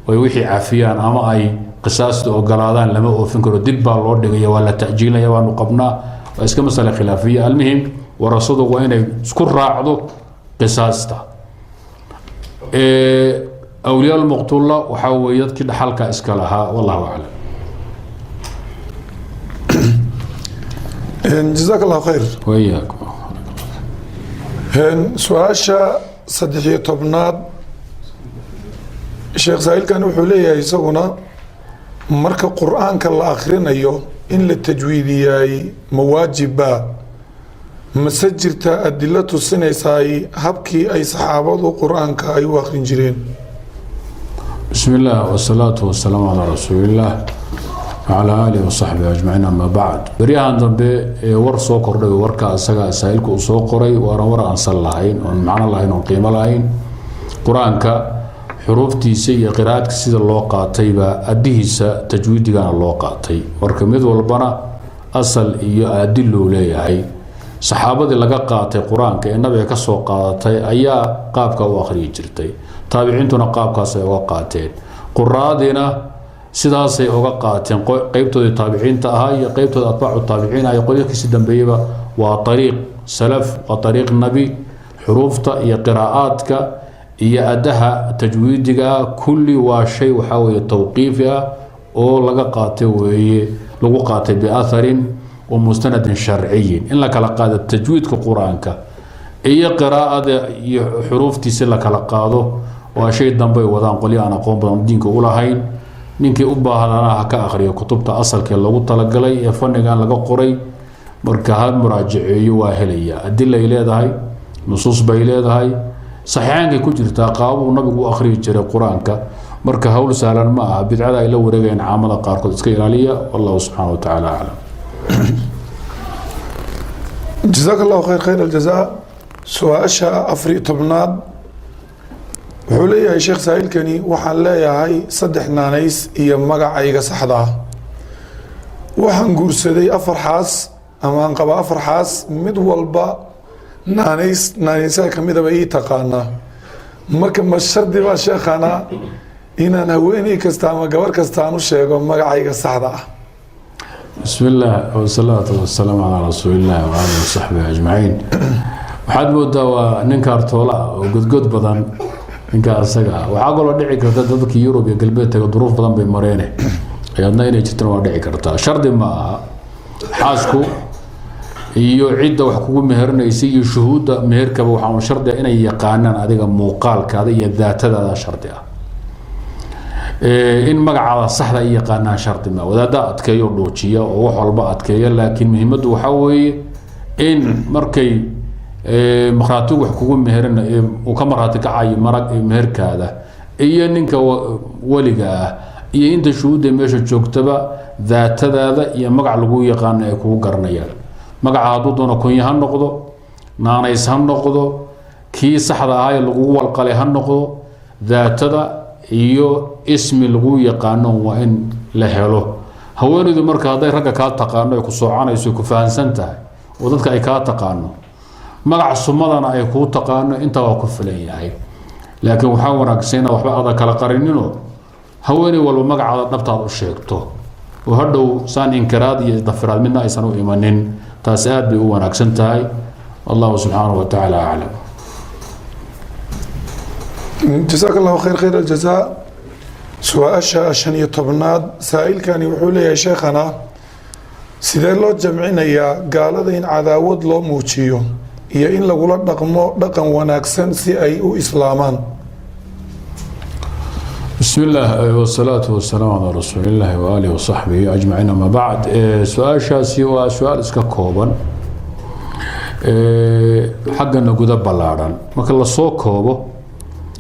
oy wixii cafiyaan ama ay qisaasta ogolaadaan lama oofin karo, dib baa loo dhigaya, waa la ta'jiilaya waanu qabnaa. Waa iska masale khilaafiya. Almuhim, warasadu waa inay isku raacdo qisaasta. Awliyaa lmaqtuulla waxaa weeye dadkii dhaxalka iska lahaa. Wallahu aclam. Jazaak allahu khayr. Wayaakum. Su-aasha 13aad, sheekh saa'ilkan wuxuu leeyahay isaguna, marka Qur-aanka la akhrinayo in la tajwiidiyaay ma waajibba, mase jirta adilo tusinaysaay habkii ay saxaabadu Qur-aanka ay u akhrin jireen? بسم الله والصلاة والسلام على رسول الله وعلى آله وصحبه أجمعين، أما بعد. Beryahan dambe ee war soo kordhay, warka asaga saa'ilku uu soo qoray waana war aan sal lahayn, oon macno lahayn, oon qiimo lahayn. Qur-aanka xuruuftiisa iyo qiraa'adka sida loo qaatayba addihiisa tajwiidigana loo qaatay. Marka mid walbana asal iyo aadiluu leeyahay. Saxaabadii laga qaatay Qur-aanka ee Nabiga ka soo qaadatay ayaa qaabka u akhriyi jirtay, taabiciintuna qaabkaasay uga qaateen, quraadina sidaasay uga qaateen, qeybtoodii taabiciinta ahaa iyo qeybtooda atbaacu taabiciin ah iyo qolyo dambeeyaba. Waa ariiq salaf, waa ariiq Nabi. Xuruufta iyo qiraa'aadka iyo adaha tajwiidiga ah kulli waa shay waxaa weeye tawqiifi ah oo laga qaatay weeye, lagu qaatay biatharin wa mustanadin sharciyin. In la kala qaado tajwiidka Qur-aanka iyo qiraa'ada iyo xuruuftiisi la kala qaado waa shay dambey wadaan qolyo aan aqoon badan diinka u lahayn. Ninkii u baahdana ha ka akhriyo kutubta asalkee loogu talagalay ee fannigan laga qoray. Marka ha muraajaceeyo, waa helaya. Adilay leedahay, nusuus bay leedahay, saxiixaankay ku jirtaa qaababuu Nabigu u akhriyi jiray Qur-aanka. Marka hawl sahlan ma aha bidcada ay la wareegayaan caamada qaarkood. Iska ilaaliya. Wallahu subxaana wa tacaala aclam. Jazaak allahu khayr, khayr aljazaa. Su-aasha 14aad wuxuu leeyahay sheekh saa'ilkani, waxaan leeyahay saddex naanays iyo magacayga saxda ah. Waxaan guursaday afar xaas ama aan qabaa afar xaas, mid walba naanays naanaysaha kamidaba ii taqaanaa. Marka ma shardi baa, sheekhana, inaan haweeney kasta ama gabar kasta aan u sheego magacayga saxda ah? Bismi illaah wasalaatu wasalaamu calaa rasuulillahi wa aalihi wasaxbihi ajmaciin. Waxaad moodaa waa ninka artoola ah oo godgod badan ninka asaga ah. Waxaa kaloo dhici karta dadkii Yurub iyo galbeed taga duruuf badan bay mareene, ayadna inay jirtana waa dhici kartaa. Shardi ma aha. Xaasku Iyo cidda wax kugu meherinaysa iyo shuhuudda meherkaba waxaa un shardi ah inay yaqaanaan adiga muuqaalkaada iyo daatadaada shardi ah. In magacaada saxda ay yaqaanaan shardi ma wadaadda adkeeyo, dhuujiya oo wax walba adkeeya, laakiin muhiimaddu waxaa weeye in markay markhaatigu wax kugu meherin uu ka markhaati kacayo marag meherkaada iyo ninka weliga ah iyo inta shuhuudda meesha joogtaba daatadaada iyo magac lagu yaqaano ay kugu garanayaan. Magaca hadduu doono kunya ha noqdo, naanays ha noqdo, kii saxda ahaa ee lagugu walqalay ha noqdo, daatada iyo ismi lagu yaqaano waa in la helo. Haweenaydu marka hadday ragga kaa taqaano, ay ku soocanayso, ku fahansan tahay oo dadka ay kaa taqaano, magac sumadana ay kuu taqaano, intaa waa ku filan yahay. Laakiin waxaa wanaagsan inaad waxba aada kala qarinino, haweeney walba magacaada dhabtaad u sheegto oo hadhow saan inkiraad iyo dafiraad midna aysan u imanin. Taasi aad bay u wanaagsan tahay. Allahu subxaanahu wa tacaala aclam. Jasaaka allahu khayr, khayr aljazaa. Su-aasha 15aad, saa-ilkani wuxuu leeyahay: sheekhana, sidee loo jamcinayaa gaalada in cadaawad loo muujiyo iyo in lagula dhaqmo dhaqan wanaagsan si ay u islaamaan? بسم الله والصلاة والسلام على رسول الله وآله وصحبه أجمعين، أما بعد. Su-aashaasi waa su-aal iska kooban, xaggana guda ballaadhan. Marka lasoo koobo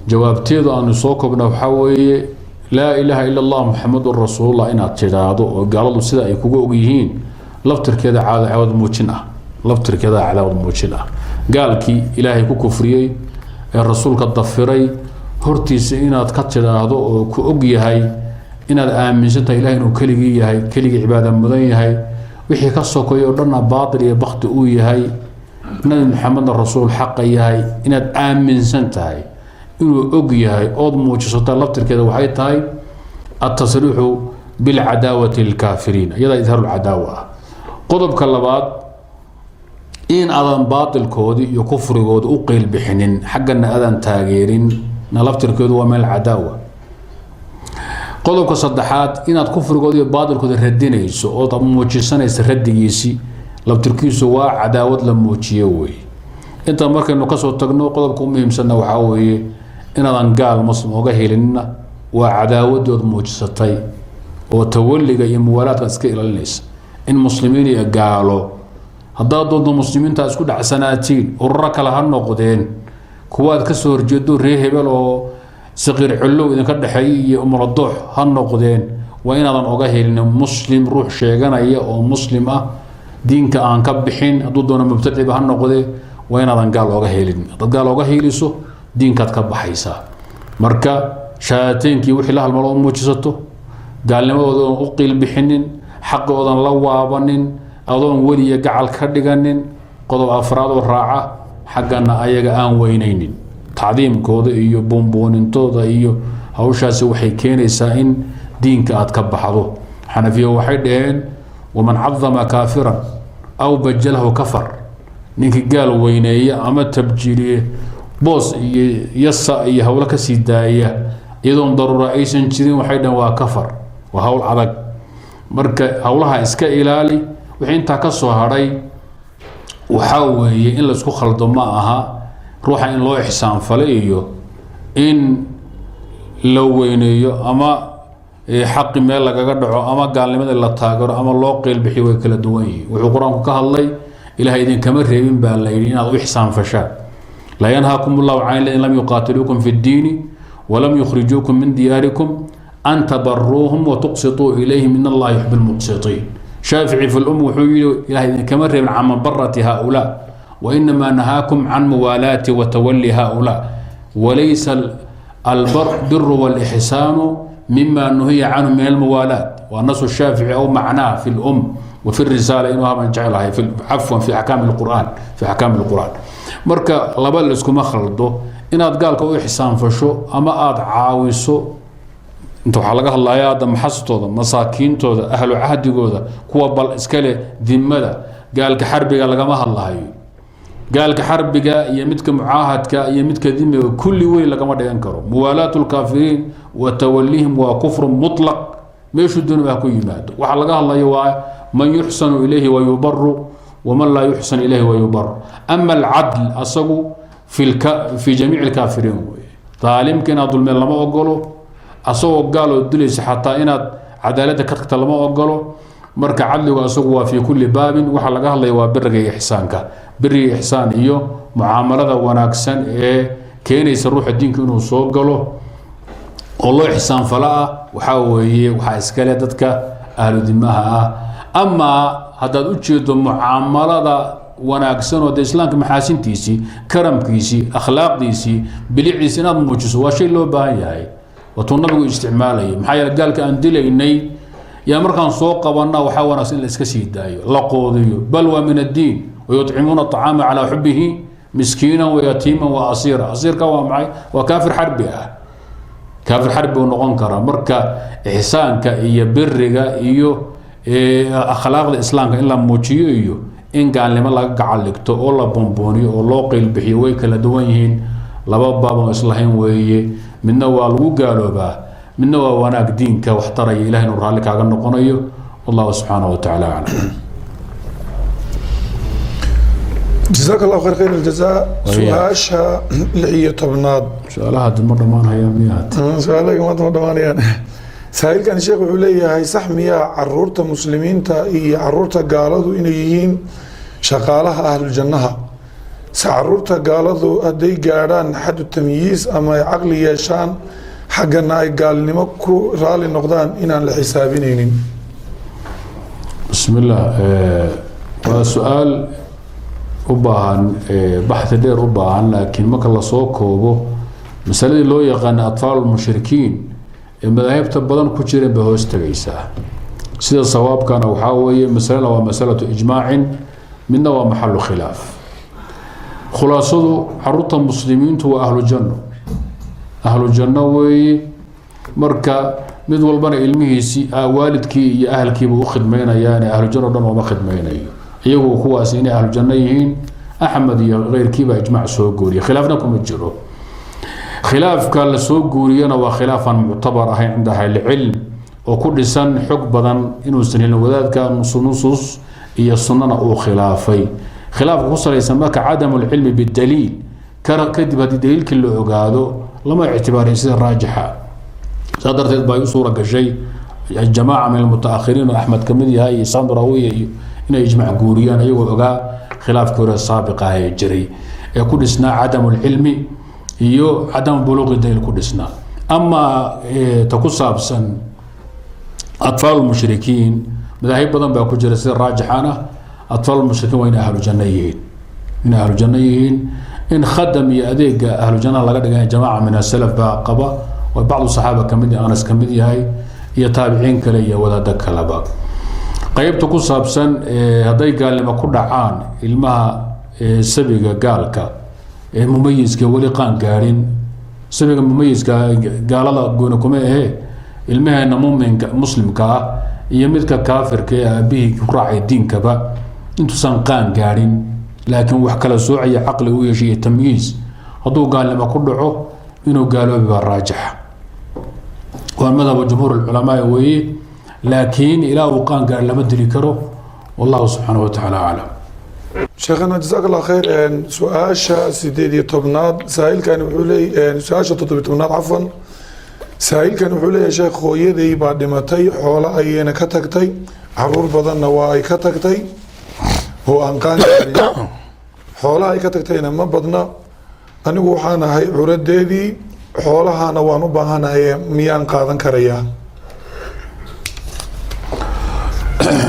jawaabteedu aanu soo koobna waxaa weeye: laa ilaaha ila allah, muxamadun rasuulullah inaad tidhaahdo oo gaaladu sida ay kuga og yihiin laftirkeeda cadaawad muujin ah, laftirkeeda cadaawad muujin ah. Gaalkii Ilaahay ku kufriyey ee rasuulka dafiray hortiisa inaad ka tidhaahdo oo ku og yahay inaad aaminsan tahay Ilahay inuu keligii yahay, keligii cibaada mudan yahay, wixii ka sokoy oo dhanna baatil iyo bakti uu yahay, Nabi Maxamedna rasuul xaqa yahay inaad aaminsan tahay inuu og yahay ood muujisata, laftirkeeda waxay tahay altasriixu bilcadaawati lilkaafiriin, iyadaa idhaaru lcadaawa ah. Qodobka labaad, in aadan baatilkoodii iyo kufrigooda u qeylbixinin, xaggana aadan taageerin na laftirkeedu waa meel cadaawa. Qodobka saddexaad, inaad kufrigooda iyo baatilkooda radinayso ood muujisanaysa raddigiisii, laftirkiisu waa cadaawad la muujiye wey. Intaa markaynu kasoo tagno, qodobka u muhiimsanna waxaa weeye inaadan gaal muslim oga helinna waa cadaawadood muujisatay oo tawaliga iyo muwaalaadka iska ilaalinaysa. In muslimiin iyo gaalo haddaad doonto muslimiinta isku dhacsanaatiin, ururo kale ha noqdeen, kuwaad kasoo horjeedo ree hebel oo saqiir collow idinka dhexeeya iyo umuladoox ha noqdeen, waa inaadan oga helin muslim ruux sheeganaya oo muslim ah, diinka aan ka bixin, hadduu doono mubtadiba ha noqdee, waa inaadan gaal oga helin. Haddaad gaal oga heliso, diinkaad ka baxaysaa. Marka shahaateynkii wixii la halmalo muujisato, gaalnimadooda oon u qiil bixinin, xaqoodan la waabanin, adoon weliya gacal ka dhiganin. Qodob afraad oo raaca, xaggana ayaga aan weynaynin, tacdiimkooda iyo buunbuunintooda iyo hawshaasi waxay keenaysaa in diinka aad ka baxdo. Xanafiya waxay dhaheen: waman cadama kaafiran aw bajalahu kafar. Ninkii gaal weyneeya ama tabjiiliye, boos iyo yasa iyo hawlo kasii daaya iyadoon daruura aysan jirin, waxay dhaheen waa kafar. Waa hawl adag. Marka hawlaha iska ilaali. Wixii intaa ka soo hadhay waxaa weeye in laisku khaldo ma aha ruuxa in loo ixsaanfalay iyo in la weyneeyo ama xaqi meel lagaga dhaco ama gaalnimadii la taageero ama loo qeylbixiyo, way kala duwan yihiin. Wuxuu Qur-aanku ka hadlay, Ilahay idinkama reebin baa la yidhi inaad u ixsaanfashaan: laa yanhaakum allahu can in lam yuqaatiluukum fi ddiini walam yukhrijuukum min diyaarikum an tabaruuhum watuqsituu ilayhim, in Allaha yuxib lmuqsitiin. Shaafici fi lum wuxuu yihi: Ilahay idinkama reebin can mabarati haulaa, wainamaa nahaakum can muwaalaati watawali haulaa, walaysa albiru wاlإxsaanu mima nuhiya canhu min almuwaalaat. Waa nasu shaafici aw macnaa fi lum wa fi risaala inuu haban jeclahay, cafwan, fi axkaami lqur'aan, fi axkaami lqur'aan. Marka laba laiskuma khaldo. Inaad gaalka u ixsaanfasho ama aada caawiso, inta waxaa laga hadlayaa hadda maxastooda, masaakiintooda, ahlu cahdigooda, kuwa bal iskale dimada. Gaalka xarbiga lagama hadlahayo. Gaalka xarbiga iyo midka mucaahadka iyo midka dimiga kulli weyn lagama dhigan karo. Muwaalaat lkaafiriin wa tawalihim waa kufru mutlaq, meeshuu dooni ha ku yimaado. Waxaa laga hadlayo waa man yuxsanu ilayhi wa yubaru. Waman laa yuxsan ilayhi wayubar. Ama alcadl asagu fi jamiici alkaafiriin wey. Daalimka inaad dulmeen lama ogolo, asagoo gaaloo dilaysa xataa inaad cadaaladda ka tagta lama ogolo. Marka cadligu asagu waa fii kulli baabin. Waxaa laga hadlaya waa biriga iyo ixsaanka, biriga, ixsaan iyo mucaamalada wanaagsan ee keenaysa ruuxa diinka inuu soo galo oo loo ixsaan fala ah. Waxaa weeye waxaa iskale dadka ahlu dimaha ah. Amaa haddaad u jeedo mucaamalada wanaagsan oo dee islaamka maxaasintiisii, karamkiisii, akhlaaqdiisii, biliciisi inaad muujiso, waa shay loo baahan yahay, waatuu nabigu isticmaalayay. Maxaa yeele gaalka aan dilaynay yaa markaan soo qabanna waxaa wanaagsan in la iska sii daayo, la qoodiyo, bal waa min addiin. Wayuطcimuuna aطcaama calaa xubihi miskiina wayatiima wa asiira. Asiirka waa maxay? Waa kaafir xarbi ah, kaafir xarbi uu noqon karaa. Marka ixsaanka iyo biriga iyo akhlaaqda islaamka in la muujiyo iyo in gaalnimo laga gacal dhigto oo la bombooniyo oo loo qiilbixiyo way kala duwan yihiin. Laba baab oo islahayn weeye. Midna waa lagu gaaloobaa, midna waa wanaag diinka wax taraya, ilahay inuu raalli kaaga noqonayo. Wallahu subxaanahu wa tacaala aclam. Jazaak allahu khayr, khayr aljazaa. Su-aasha 16aad. Su-aalaha ma dhammaanayaan miyaad? Su-aalaha maanta ma dhammaanayaan. Saa'ilkan sheekh wuxuu leeyahay: sax miyaa caruurta muslimiinta iyo caruurta gaaladu inay yihiin shaqaalaha ahluljannaha? Se caruurta gaaladu hadday gaadhaan xadu tamyiis ama ay caqli yeeshaan, xaggana ay gaalnimo ku raali noqdaan, inaan la xisaabinaynin? Bismi illah. Waa su-aal u baahan baxthi dheer u baahan, laakiin marka lasoo koobo, masaladii loo yaqaana atfaal mushrikiin ee madaahibta badan ku jireen bay hoos tegaysaa. Sida sawaabkana waxaa weeye masalena waa masalatu ijmaacin, midna waa maxalu khilaaf. Khulaasadu, caruurta muslimiintu waa ahlu janno, ahlu janno weeye. Marka mid walbana ilmihiisii, waalidkii iyo ahalkiiba u khidmaynayaane, ahlu janno o dhan ooma khidmaynayo. Iyagu kuwaas inay ahlu janno yihiin Axmed iyo keyrkiiba ijmac soo guuriya, khilaafna kuma jiro. Khilaafka la soo guuriyana waa khilaafan muctabar ahayn cinda ahlicilm oo ku dhisan xog badan inuusan helin wadaadka, nusuus iyo sunnana uu khilaafay. Khilaafka ku salaysan marka cadamu lcilmi bidaliil, kadib haddii daliilkii la ogaado lama ictibaariyo sida raajixa. Saa darteed baa u suura gashay jamaaca min almutaakhiriin oo Axmed kamid yahay iyo Sandurawiya iyo inay ijmac guuriyaan, iyagoo ogaa khilaafkii hore saabiqa ah ee jiray ee ku dhisnaa cadamu lcilmi iyo cadamu buluuqi daliil ku dhisnaa. Amaa ta ku saabsan atfaal mushrikiin, madaahib badan baa ku jira. Sida raajixana atfaal mushrikiin waa inay ahlu janno yihiin, inay ahlu janno yihiin. In khadam iyo adeega ahlu janna laga dhigay jamaaca min asalaf baa qaba, oo bacdu saxaaba kamid yahay, Anas kamid yahay, iyo taabiciin kale iyo wadaado kaleba. Qaybta ku saabsan hadday gaalnimo ku dhacaan ilmaha sabiga gaalka ee mumayiska weli qaan gaadhin, sabiga mumayiska gaalada gooni kuma ahee, ilmaheena muminka muslimka ah iyo midka kaafirka ee aabihii ku raacay diinkaba, intuusan qaan gaadhin laakiin wax kala soocaya, caqli u yeeshay iyo tamyiis, hadduu gaalnimo ku dhaco inuu gaaloobi baa raajixa. Waa madhabu jumhuur culamaa weeye, laakiin ilaa uu qaan gaadho lama dili karo. Wallahu subxaanahu wa tacaala aclam. Sheekhana, jazaak allah khayr. Su-aasha 18aad, saa'ilkani wuxuu leey, su-aasha 17aad cafwan, saa'ilkani wuxuu leeyahay: sheekh, hooyaday baa dhimatay, xoolo ayayna ka tagtay, caruur badanna waa ay ka tagtay oo aan qaan gaarin. Xoolaha ay ka tagtayna ma badna. Anigu waxaan ahay curadeedii, xoolahana waan u baahanahay, miyaan qaadan karayaa?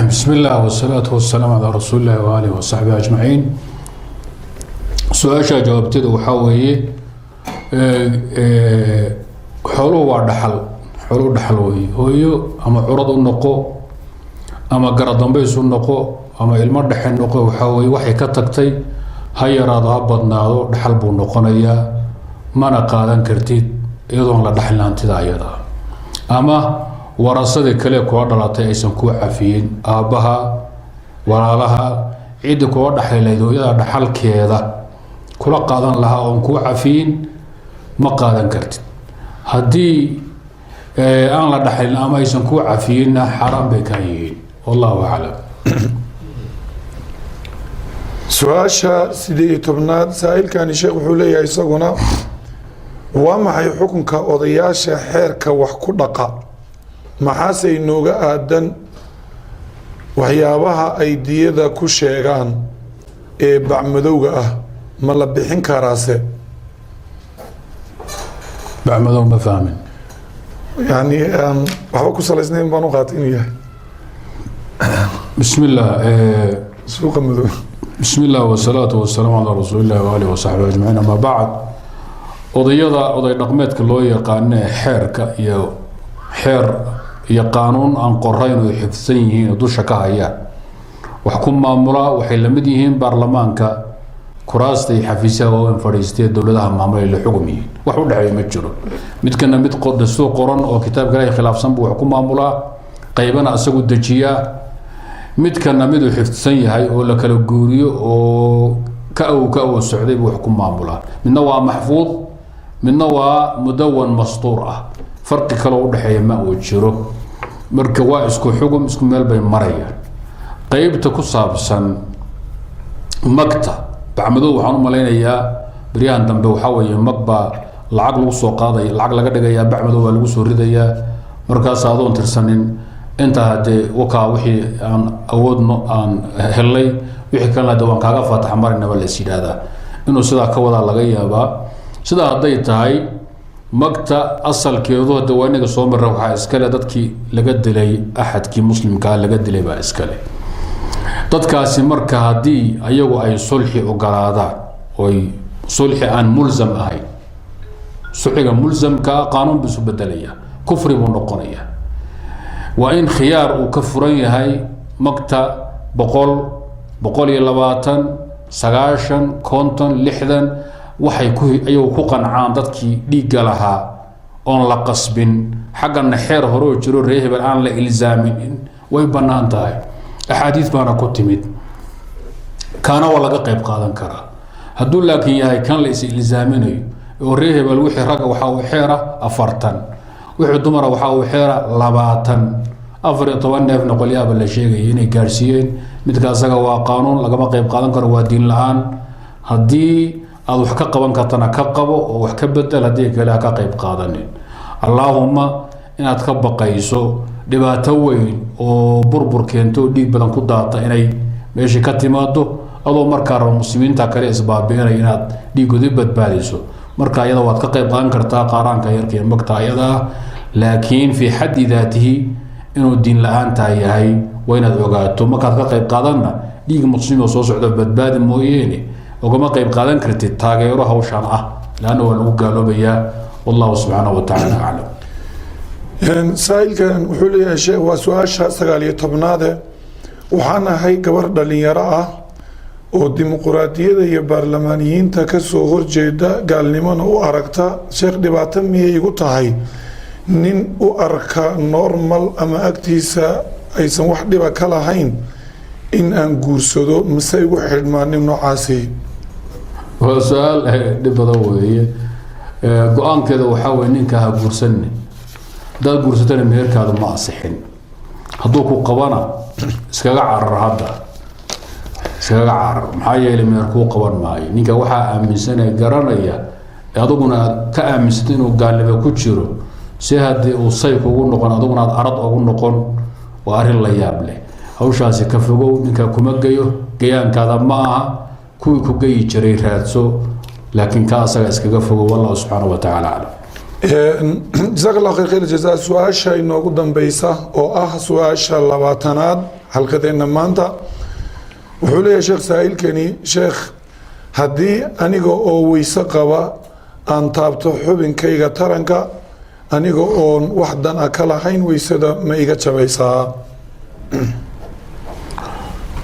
Bismi illah wasalaatu wasalaamu calaa rasuuli illahi waaalihi wasaxbihi ajmaciin. Su-aasha jawaabteeda waxaa weeye, xooluhu waa dhaxal, xooluhu dhaxal weeye. Hooyo ama curad u noqo ama garadambays u noqo ama ilmo dhexe noqo, waxaa weeye waxay ka tagtay ha yaraado ha badnaado dhaxal buu noqonayaa. Mana qaadan kartid iyadoon la dhaxlin hantida ayada ama warasadii kale kula dhalatay aysan kuu cafiyin, aabbaha, walaalaha, ciddii kula dhaxli lahayd hooyada dhaxalkeeda kula qaadan lahaa oon kuu cafiyin, ma qaadan kartid. Haddii aan la dhaxlin ama aysan kuu cafiyinna, xaaraan bay kaa yihiin. Wallahu aclam. Su-aasha 18aad, saa-ilkani, sheekh, wuxuu leeyahay isaguna: waa maxay xukunka odayaasha xeerka wax ku dhaqa? Maxaase inooga aadan waxyaabaha ay diyada ku sheegaan ee bacmadowga ah? Ma la bixin karaase? Bacmadow ma fahmin. Yani aan waxba ku salaysnayn baan u qaatay inuu yahay. Bismi illah. Suuqa madow. Bismi illah wasalaatu wasalaamu calaa rasuuli illahi waalihi wasaxbi ajmaciin, ama bacd. Odayada oday dhaqmeedka loo yaqaano ee xeerka iyo xeer iyo qaanuun aan qorayn oo xifdsan yihiin oo dusha ka hayaan wax ku maamulaa, waxay lamid yihiin baarlamaanka kuraasta iyo xafiisyaha waaweyn fadhiistee dowladaha maamulay la xugum yihiin. Wax u dhexeeya ma jiro. Midkana mid dastuur qoran oo kitaabka Ilaahay khilaafsan buu wax ku maamulaa, qaybana asagu dejiyaa. Midkana miduu xifdsan yahay oo la kala guuriyo oo ka awow socday buu wax ku maamulaa. Midna waa maxfuud, midna waa mudawan mastuur ah. Farqi kaloo udhexeeya ma uu jiro. Marka waa isku xugum, isku meel bay marayaan. Qeybta ku saabsan magta bacmadow, waxaan u malaynayaa beryahan dambe waxaa weeye mag baa lacag lagu soo qaadaya, lacag laga dhigayaa, bacmadow baa lagu soo ridayaa. Markaas adoon tirsanin intaa hadee wakaa wixii aan awoodno aan helay, wixii kalena de waan kaaga faatax marayna baa la is yidhaahdaa. Inuu sidaa ka wadaa laga yaabaa. Sidaa hadday tahay, magta asalkeedu hadde waa inaga soo marra, waxaa iskale dadkii laga dilay, axadkii muslimkaa laga dilay baa iskale dadkaasi. Marka haddii ayagu ay sulxi ogolaadaan, oy sulxi aan mulzam ahayn, sulxiga mulzamkaa qaanuun buu isu bedelaya, kufri buu noqonaya. Waa in khiyaar uu ka furan yahay magta: 100, 120, 90, 50, 60, waxay ku ayagu ku qancaan dadkii dhiigga lahaa, oon la qasbin. Xaggana xeer horoo jiro, ree hebel aan la ilzaamin, way bannaan tahay. Axaadiis baana ku timid, kaana waa laga qayb qaadan karaa. Hadduu laakiin yahay kan la is ilzaaminayo oo ree hebel wixii ragga waxaa uu xeera 40, wixii dumara waxaa uu xeera 20, 14 neefna qolyaaba la sheegaya inay gaadhsiiyeen, midka asaga waa qaanuun, lagama qayb qaadan karo, waa diin la-aan. Haddii aada wax ka qaban kartana ka qabo oo wax ka bedel, haddii kale ha ka qayb qaadanin. Allaahuma inaad ka baqayso dhibaato weyn oo burbur keento oo dhiig badan ku daata inay meeshii ka timaado, adoo markaa raba muslimiinta kale isbaabi'inaya inaad dhiigoodi badbaadiso, marka iyada waad ka qayb qaadan kartaa qaaraanka yarka iyo magta ayada ah. Laakiin fii xaddi daatihi inuu diin la-aantaa yahay waa inaad ogaato. Markaad ka qayb qaadanna, dhiig muslim oo soo socdo badbaadi mooyeene ugama qayb qaadan kartid taageero hawshan ah, leanna waa lagu gaaloobayaa. Wallahu subxaanahu wa tacaala aclam. Saa-ilkan wuxuu leeyahay, sheekh, waa su-aasha 19aade: waxaan ahay gabar dhalinyaro ah oo dimuquraadiyada iyo baarlamaaniyiinta kasoo horjeeda, gaalnimona u aragta. Sheekh, dhibaato miyay igu tahay nin u arka normal ama agtiisa aysan wax dhiba ka lahayn in aan guursado, mise igu xidhmaa nin noocaasi? Waa su-aal dhib badan weeye. Go-aankeeda waxaa weye: ninka ha guursanne. Haddaad guursatana meherkaadu ma asixin. Hadduu ku qabana iskaga carar, hadda iskaga carar. Maxaa yeelay meher kuu qaban maayo. Ninka waxaa aaminsanee garanaya, adiguna aad ka aaminsanta inuu gaalnimo ku jiro, si haddii uu say kugu noqon, adiguna aad arad ugu noqon, waa arrin la yaab leh. Hawshaasi ka fogow. Ninka kuma geyo, gayaankaada ma aha. Kuwii ku geyi jiray raadso, laakiin ka asaga iskaga fogow. Wallahu subxaana wa tacaala aclam. Jazaak allah khayr, khayr jazaa. Su-aasha inoogu dambeysa oo ah su-aasha 20aad xalqadeenna maanta, wuxuu leeyahay sheekh saa-iilkani: sheekh, haddii aniga oo weyse qaba aan taabto xubinkayga taranka aniga oon wax dan a ka lahayn, weysada ma iga jabaysaa?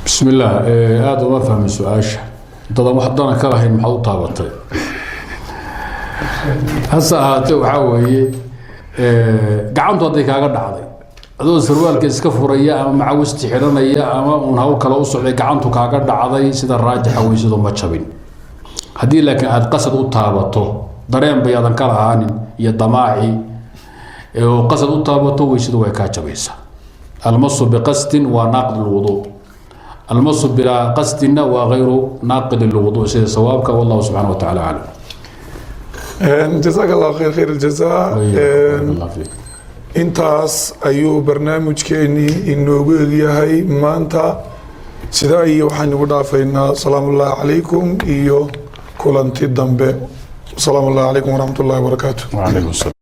Bismi illaah. Aada uma fahmin su-aasha. Dadan wax dana ka lahayn maxaad u taabatay? Hase ahaatee, waxaa weeye gacantu hadday kaaga dhacday adoo sarwaalka iska furaya ama macawisti xidhanaya ama uun hawl kale u socday, gacantu kaaga dhacday, sida raajixa weysadu ma jabin. Haddii laakiin aada qasad u taabato, dareen bayaadan ka lahaanin iyo damaaci, oo qasad u taabato, weysadu way kaa jabaysaa. Almasu biqasdin waa naaqid lwuduu. Almasu bilaa qasdina waa غayru naaqid lilwudu sida sawaabka. Wallahu subxana wa tacala aclam. Jazaak Allah khayr, khayr aljazaa. Barakallahu fiik. Intaas ayuu barnaamijkeenii inoogu egyahay maanta. Sidaa iyo waxaan igu dhaafaynaa asalaamu ullahi calaykum iyo kulanti dambe. Asalaamu ullahi calaykum waraxmat ullahi wabarakaatu. وعليكم السلام.